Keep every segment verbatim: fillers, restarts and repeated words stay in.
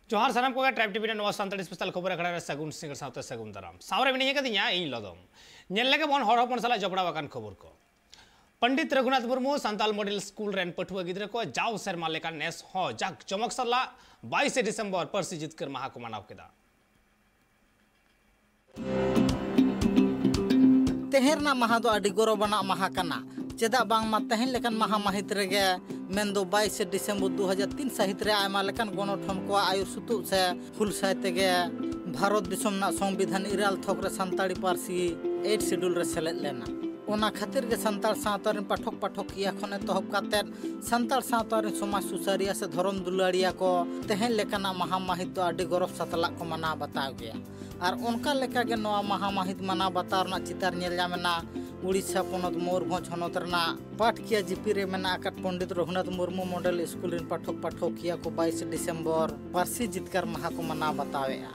ᱡᱚᱦᱟᱨ ᱥᱟᱱᱟᱢ ᱠᱚᱜᱮ, ᱴᱨᱟᱭᱤᱵᱽ ᱴᱤᱵᱷᱤ ᱨᱮ ᱱᱚᱣᱟ ᱥᱟᱱᱛᱟᱲᱤ ᱥᱯᱮᱥᱟᱞ ᱠᱷᱚᱵᱚᱨ ᱟᱠᱷᱲᱟ ᱨᱮ ᱥᱟᱹᱜᱩᱱ ᱥᱤᱸᱜᱟᱹᱲ ᱥᱟᱶᱛᱮ ᱥᱟᱹᱜᱩᱱ ᱫᱟᱨᱟᱢ᱾ ᱥᱟᱶᱨᱮ ᱢᱮᱱᱟᱧ ᱟᱠᱟᱫᱤᱧᱟ ᱤᱧ ᱞᱚᱫᱚᱢ᱾ ᱧᱮᱞ ᱞᱮᱜᱮ ᱵᱚᱱ ᱦᱚᱲ ᱦᱚᱯᱚᱱ ᱥᱟᱞᱟᱜ ᱡᱚᱯᱲᱟᱣ ᱟᱠᱟᱱ ᱠᱷᱚᱵᱚᱨ ᱠᱚ᱾ ᱯᱚᱱᱰᱤᱛ ᱨᱚᱜᱷᱩᱱᱟᱛᱷ ᱢᱩᱨᱢᱩ ᱥᱟᱱᱛᱟᱲ ᱢᱚᱰᱮᱞ ᱥᱠᱩᱞ ᱨᱮᱱ ᱯᱟᱹᱴᱷᱩᱣᱟᱹ ᱜᱤᱫᱽᱨᱟᱹ ᱠᱚ ᱡᱟᱣ ᱥᱮᱨᱢᱟ ᱞᱮᱠᱟ ᱱᱮᱥ ᱦᱚᱸ ᱡᱟᱠ ᱡᱚᱢᱚᱠ ᱥᱟᱞᱟᱜ ᱵᱟᱭᱤᱥᱮ ᱰᱤᱥᱮᱢᱵᱚᱨ ᱯᱟᱹᱨᱥᱤ ᱡᱤᱛᱠᱟᱹᱨ ᱢᱟᱦᱟ ᱠᱚ ᱢᱟᱱᱟᱣ ᱠᱮᱫᱟ᱾ ᱛᱮᱦᱮᱧ ᱨᱮᱱᱟᱜ ᱢᱟᱦᱟ ᱫᱚ ᱟᱹᱰᱤ ᱜᱚᱨᱚᱵᱽ ᱟᱱᱟᱜ ᱢᱟᱦᱟ ᱠᱟᱱᱟ᱾ ᱪᱮᱫᱟᱜ ᱵᱟᱝᱢᱟ ᱛᱮᱦᱮᱧ ᱞᱮᱠᱟᱱ ᱢᱟᱦᱟ ᱢᱟᱹᱦᱤᱛ ᱨᱮᱜᱮ, ᱢᱮᱱᱫᱚ ᱵᱟᱭᱤᱥᱮ ᱰᱤᱥᱮᱢᱵᱚᱨ ᱫᱩ ᱦᱟᱡᱟᱨ ᱛᱤᱱ ᱥᱟᱹᱦᱤᱛ ᱨᱮ ᱟᱭᱢᱟ ᱞᱮᱠᱟᱱ ᱜᱚᱱᱚᱴᱷᱚᱱ ᱠᱚᱣᱟᱜ ᱟᱹᱭᱩᱨ ᱥᱩᱛᱩᱜ ᱥᱮ ᱦᱩᱞ ᱥᱟᱹᱭ ᱛᱮᱜᱮ ᱵᱷᱟᱨᱚᱛ ᱫᱤᱥᱚᱢ ᱨᱮᱱᱟᱜ ᱥᱚᱝᱵᱤᱫᱷᱟᱱ ᱤᱨᱟᱞ ᱛᱷᱚᱠ ᱨᱮ ᱥᱟᱱᱛᱟᱲᱤ ᱯᱟᱹᱨᱥᱤ ᱮᱭᱤᱴ ᱥᱤᱰᱩᱞ ᱨᱮ ᱥᱮᱞᱮᱫ ᱞᱮᱱᱟ᱾ ᱚᱱᱟ ᱠᱷᱟᱹᱛᱤᱨ ᱜᱮ ᱥᱟᱱᱛᱟᱲ ᱥᱟᱶᱛᱟ ᱨᱮᱱ ᱯᱟᱴᱷᱚᱠ ᱯᱟᱴᱷᱚᱠᱤᱭᱟᱹ ᱠᱷᱚᱱ ᱮᱛᱚᱦᱚᱵ ᱠᱟᱛᱮᱫ ᱥᱟᱱᱛᱟᱲ ᱥᱟᱶᱛᱟ ᱨᱮᱱ ᱥᱚᱢᱟᱡᱽ ᱥᱩᱥᱟᱹᱨᱤᱭᱟᱹ ᱥᱮ ᱫᱷᱚᱨᱚᱢ ᱫᱩᱞᱟᱹᱲᱤᱭᱟᱹ ᱠᱚ ᱛᱮᱦᱮᱧ ᱞᱮᱠᱟᱱᱟᱜ ᱢᱟᱦᱟ ᱢᱟᱹᱦᱤᱛ ᱫᱚ ᱟᱹᱰᱤ ᱜᱚᱨᱚᱵᱽ ᱥᱟᱛᱞᱟᱜ ᱠᱚ ᱢᱟᱱᱟᱣ ᱵᱟᱛᱟᱣ ᱜᱮᱭᱟ᱾ ᱟᱨ ᱚᱱᱠᱟ ᱞᱮᱠᱟᱜᱮ ᱱᱚᱣᱟ ᱢᱟᱦᱟ ᱢᱟᱹᱦᱤᱛ ᱢᱟᱱᱟᱣ ᱵᱟᱛᱟᱣ ᱨᱮᱱᱟᱜ ᱪᱤᱛᱟᱹᱨ ᱧᱮᱞ ᱧᱟᱢ ᱮᱱᱟ ᱩᱲᱤᱥᱥᱟ ᱯᱚᱱᱚᱛ ᱢᱚᱭᱩᱨᱵᱷᱚᱸᱡᱽ ᱦᱚᱱᱚᱛ ᱨᱮᱱᱟᱜ ᱯᱟᱴᱠᱤᱭᱟ ᱡᱤᱯᱤ ᱨᱮ ᱢᱮᱱᱟᱜ ᱟᱠᱟᱫ ᱯᱚᱱᱰᱤᱛ ᱨᱚᱜᱷᱩᱱᱟᱛᱷ ᱢᱩᱨᱢᱩ ᱢᱚᱰᱮᱞ ᱥᱠᱩᱞ ᱨᱮᱱ ᱯᱟᱴᱷᱚᱠ ᱯᱟᱴᱷᱚᱠᱤᱭᱟᱹ ᱠᱚ ᱵᱟᱭᱤᱥᱮ ᱰᱤᱥᱮᱢᱵᱚᱨ ᱯᱟᱹᱨᱥᱤ ᱡᱤᱛᱠᱟᱹᱨ ᱢᱟᱦᱟ ᱠᱚ ᱢᱟᱱᱟᱣ ᱵᱟᱛᱟᱣᱮᱫᱼᱟ,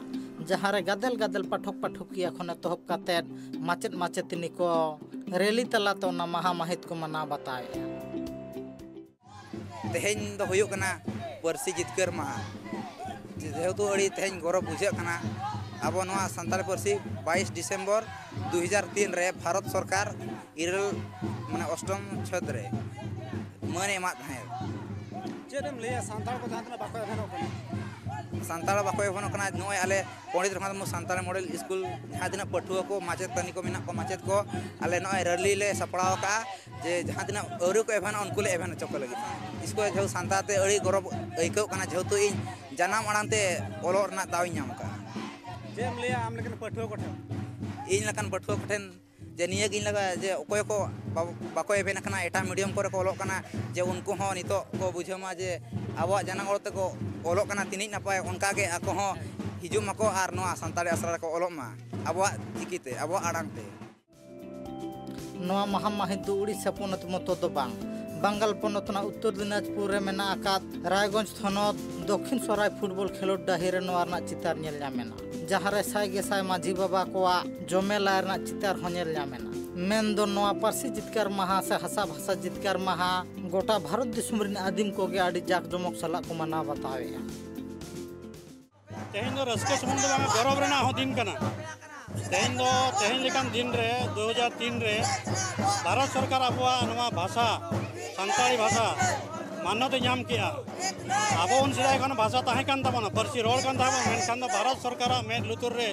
ᱡᱟᱦᱟᱸ ᱨᱮ ᱜᱟᱫᱮᱞ ᱜᱟᱫᱮᱞ ᱯᱟᱴᱷᱚᱠ ᱯᱟᱴᱷᱚᱠᱤᱭᱟᱹ ᱠᱷᱚᱱ ᱮᱛᱚᱦᱚᱵ ᱠᱟᱛᱮᱫ ᱢᱟᱪᱮᱫ ᱢᱟᱪᱮᱛᱟᱹᱱᱤ ᱠᱚ ᱨᱮᱞᱤ ᱛᱟᱞᱟᱛᱮ ᱚᱱᱟ ᱢᱟᱦᱟ ᱢᱟᱹᱦᱤᱛ ᱠᱚ ᱢᱟᱱᱟᱣ ᱵᱟᱛᱟᱣᱮᱫᱼᱟ᱾ ᱛᱮᱦᱮᱧ ᱫᱚ ᱦᱩᱭᱩᱜ ᱠᱟᱱᱟ ᱯᱟᱹᱨᱥᱤ ᱡᱤᱛᱠᱟᱹᱨ ᱢᱟᱦᱟ᱾ ᱡᱮᱦᱮᱛᱩ ᱟᱹᱰᱤ ᱛᱮᱦᱮᱧ ᱜᱚᱨᱚᱵᱽ ᱵᱩᱡᱷᱟᱹᱜ ᱠᱟᱱᱟ, ᱟᱵᱚ ᱱᱚᱣᱟ ᱥᱟᱱᱛᱟᱲᱤ ᱯᱟᱹᱨᱥᱤ ᱵᱟᱭᱤᱥ ᱰᱤᱥᱮᱢᱵᱚᱨ ᱫᱩ ᱦᱟᱡᱟᱨ ᱛᱤᱱ ᱨᱮ ᱵᱷᱟᱨᱚᱛ ᱥᱚᱨᱠᱟᱨ ᱤᱨᱟᱹᱞ, ᱢᱟᱱᱮ ᱚᱥᱴᱚᱢ ᱪᱷᱟᱹᱫ ᱨᱮ ᱢᱟᱹᱱ ᱮ ᱮᱢᱟᱫ ᱛᱟᱦᱮᱸᱫ᱾ ᱪᱮᱫ ᱮᱢ ᱞᱟᱹᱭᱟ, ᱥᱟᱱᱛᱟᱲ ᱠᱚ ᱡᱟᱦᱟᱸ ᱛᱤᱱᱟᱹᱜ ᱵᱟᱠᱚ ᱮᱵᱷᱮᱱᱚᱜ ᱠᱟᱱᱟ? ᱥᱟᱱᱛᱟᱲ ᱵᱟᱠᱚ ᱮᱵᱷᱮᱱᱚᱜ ᱠᱟᱱᱟ᱾ ᱱᱚᱜᱼᱚᱭ ᱟᱞᱮ ᱯᱚᱱᱰᱤᱛ ᱨᱚᱜᱷᱩᱱᱟᱛᱷ ᱢᱩᱨᱢᱩ ᱥᱟᱱᱛᱟᱲᱤ ᱢᱚᱰᱮᱞ ᱥᱠᱩᱞ ᱡᱟᱦᱟᱸ ᱛᱤᱱᱟᱹᱜ ᱯᱟᱹᱴᱷᱩᱣᱟᱹ ᱠᱚ, ᱢᱟᱪᱮᱛᱟᱹᱱᱤ ᱠᱚ ᱢᱮᱱᱟᱜ ᱠᱚᱣᱟ, ᱢᱟᱪᱮᱫ ᱠᱚ, ᱟᱞᱮ ᱱᱚᱜᱼᱚᱭ ᱨᱮᱞᱤ ᱞᱮ ᱥᱟᱯᱲᱟᱣ ᱟᱠᱟᱫᱼᱟ, ᱡᱮ ᱡᱟᱦᱟᱸ ᱛᱤᱱᱟᱹᱜ ᱟᱹᱣᱨᱤ ᱠᱚ ᱮᱵᱷᱮᱱᱚᱜ, ᱩᱱᱠᱩ ᱞᱮ ᱮᱵᱷᱮᱱ ᱦᱚᱪᱚ ᱠᱚ ᱞᱟᱹᱜᱤᱫ᱾ ᱥᱠᱩᱞ ᱨᱮ ᱡᱮᱦᱮᱛᱩ ᱥᱟᱱᱛᱟᱲ ᱛᱮ ᱟᱹᱰᱤ ᱜᱚᱨᱚᱵᱽ ᱟᱹᱭᱠᱟᱹᱜ ᱠᱟᱱᱟ, ᱡᱮᱦᱮᱛᱩ ᱤᱧ ᱡᱟᱱᱟᱢ ᱟᱲᱟᱝ ᱛᱮ ᱚᱞᱚᱜ ᱨᱮᱱᱟᱜ ᱫᱟᱣ ᱤᱧ ᱧᱟᱢ ᱟᱠᱟᱫᱼᱟ᱾ ᱪᱮᱫ ᱮᱢ ᱞᱟᱹᱭᱟ ᱟᱢ ᱞᱮᱠᱟᱱ ᱯᱟᱹᱴᱷᱩᱣᱟᱹ ᱠᱚᱴᱷᱮᱱ? ᱤᱧ ᱞᱮᱠᱟᱱ ᱯᱟᱹᱴᱷᱩᱣᱟᱹ ᱠᱚᱴᱷᱮᱱ ᱡᱮ ᱱᱤᱭᱟᱹᱜᱤᱧ ᱞᱟᱹᱭᱟ ᱡᱮ ᱚᱠᱚᱭ ᱠᱚ ᱵᱟ-, ᱵᱟᱠᱚ ᱮᱵᱷᱮᱱ ᱟᱠᱟᱱᱟ, ᱮᱴᱟᱜ ᱢᱤᱰᱤᱭᱟᱢ ᱠᱚᱨᱮ ᱠᱚ ᱚᱞᱚᱜ ᱠᱟᱱᱟ, ᱡᱮ ᱩᱱᱠᱩ ᱦᱚᱸ ᱱᱤᱛᱚᱜ ᱠᱚ ᱵᱩᱡᱷᱟᱹᱣ ᱢᱟ ᱡᱮ ᱟᱵᱚᱣᱟᱜ ᱡᱟᱱᱟᱢ ᱚᱞ ᱛᱮᱠᱚ ᱚᱞᱚᱜ ᱠᱟᱱᱟ, ᱛᱤᱱᱟᱹᱜ ᱱᱟᱯᱟᱭ, ᱚᱱᱠᱟ ᱜᱮ ᱟᱠᱚ ᱦᱚᱸ ᱦᱤᱡᱩᱜ ᱢᱟᱠᱚ ᱟᱨ ᱱᱚᱣᱟ ᱥᱟᱱᱛᱟᱲᱤ ᱟᱥᱲᱟ ᱨᱮᱠᱚ ᱚᱞᱚᱜ ᱢᱟ ᱟᱵᱚᱣᱟᱜ ᱪᱤᱠᱤᱛᱮ, ᱟᱵᱚᱣᱟᱜ ᱟᱲᱟᱝ ᱛᱮ᱾ ᱱᱚᱣᱟ ᱢᱟᱦᱟ ᱢᱟᱹᱦᱤᱛ ᱫᱚ ᱩᱲᱤᱥᱥᱟ ᱯᱚᱱᱚᱛ ᱢᱚᱛᱚ ᱫᱚ ᱵᱟᱝ, ᱵᱟᱝᱜᱟᱞ ᱯᱚᱱᱚᱛ ᱨᱮᱱᱟᱜ ᱩᱛᱛᱚᱨ ᱫᱤᱱᱟᱡᱽᱯᱩᱨ ᱨᱮ ᱢᱮᱱᱟᱜ ᱟᱠᱟᱫ ᱨᱟᱭᱜᱚᱸᱡᱽ ᱛᱷᱚᱱᱚᱛ ᱫᱚᱠᱠᱷᱤᱱ ᱥᱚᱨᱟᱭ ᱯᱷᱩᱴᱵᱚᱞ ᱠᱷᱮᱞᱳᱰ ᱰᱟᱹᱦᱤ ᱨᱮ ᱱᱚᱣᱟ ᱨᱮᱱᱟᱜ ᱪᱤᱛᱟᱨ ᱧᱮᱞ ᱧᱟᱢ ᱮᱱᱟ, ᱡᱟᱦᱟᱸ ᱨᱮ ᱥᱟᱭ ᱜᱮᱥᱟᱭ ᱢᱟᱹᱡᱷᱤ ᱵᱟᱵᱟ ᱠᱚᱣᱟᱜ ᱡᱚᱢᱮᱞᱟᱭ ᱨᱮᱱᱟᱜ ᱪᱤᱛᱟᱨ ᱦᱚᱸ ᱧᱮᱞ ᱧᱟᱢ ᱮᱱᱟ᱾ ᱢᱮᱱᱫᱚ ᱱᱚᱣᱟ ᱯᱟᱹᱨᱥᱤ ᱡᱤᱛᱠᱟᱹᱨ ᱢᱟᱦᱟ ᱥᱮ ᱦᱟᱥᱟ ᱵᱷᱟᱥᱟ ᱡᱤᱛᱠᱟᱹᱨ ᱢᱟᱦᱟ ᱜᱚᱴᱟ ᱵᱷᱟᱨᱚᱛ ᱫᱤᱥᱚᱢ ᱨᱮᱱ ᱟᱹᱫᱤᱢ ᱠᱚᱜᱮ ᱟᱹᱰᱤ ᱡᱟᱠ ᱡᱚᱢᱚᱠ ᱥᱟᱞᱟᱜ ᱠᱚ ᱢᱟᱱᱟᱣ ᱵᱟᱛᱟᱣᱮᱫᱼᱟ᱾ ᱛᱮᱦᱮᱧ ᱫᱚ ᱨᱟᱹᱥᱠᱟᱹ ᱥᱩᱢᱩᱝ ᱫᱚ ᱵᱟᱝ, ᱜᱚᱨᱚᱵᱽ ᱨᱮᱱᱟᱜ ᱦᱚᱸ ᱫᱤᱱ ᱠᱟᱱᱟ᱾ ᱛᱮᱦᱮᱧ ᱫᱚ, ᱛᱮᱦᱮᱧ ᱞᱮᱠᱟᱱ ᱫᱤᱱ ᱨᱮ, ᱫᱩ ᱦᱟᱡᱟᱨ ᱛᱤᱱ ᱨᱮ ᱵᱷᱟᱨᱚᱛ ᱥᱚᱨᱠᱟᱨ ᱟᱵᱚᱣᱟᱜ ᱱᱚᱣᱟ ᱵᱷᱟᱥᱟ, ᱥᱟᱱᱛᱟᱲᱤ ᱵᱷᱟᱥᱟ ᱢᱟᱱᱚᱛ ᱮ ᱧᱟᱢ ᱠᱮᱜᱼᱟ᱾ ᱟᱵᱚ ᱩᱱ ᱥᱮᱫᱟᱭ ᱠᱷᱚᱱ ᱵᱷᱟᱥᱟ ᱛᱟᱦᱮᱸ ᱠᱟᱱ ᱛᱟᱵᱚᱱᱟ, ᱯᱟᱹᱨᱥᱤ ᱨᱚᱲ ᱠᱟᱱ ᱛᱟᱵᱚᱱᱟ, ᱢᱮᱱᱠᱷᱟᱱ ᱫᱚ ᱵᱷᱟᱨᱚᱛ ᱥᱚᱨᱠᱟᱨᱟᱜ ᱢᱮᱫ ᱞᱩᱛᱩᱨ ᱨᱮ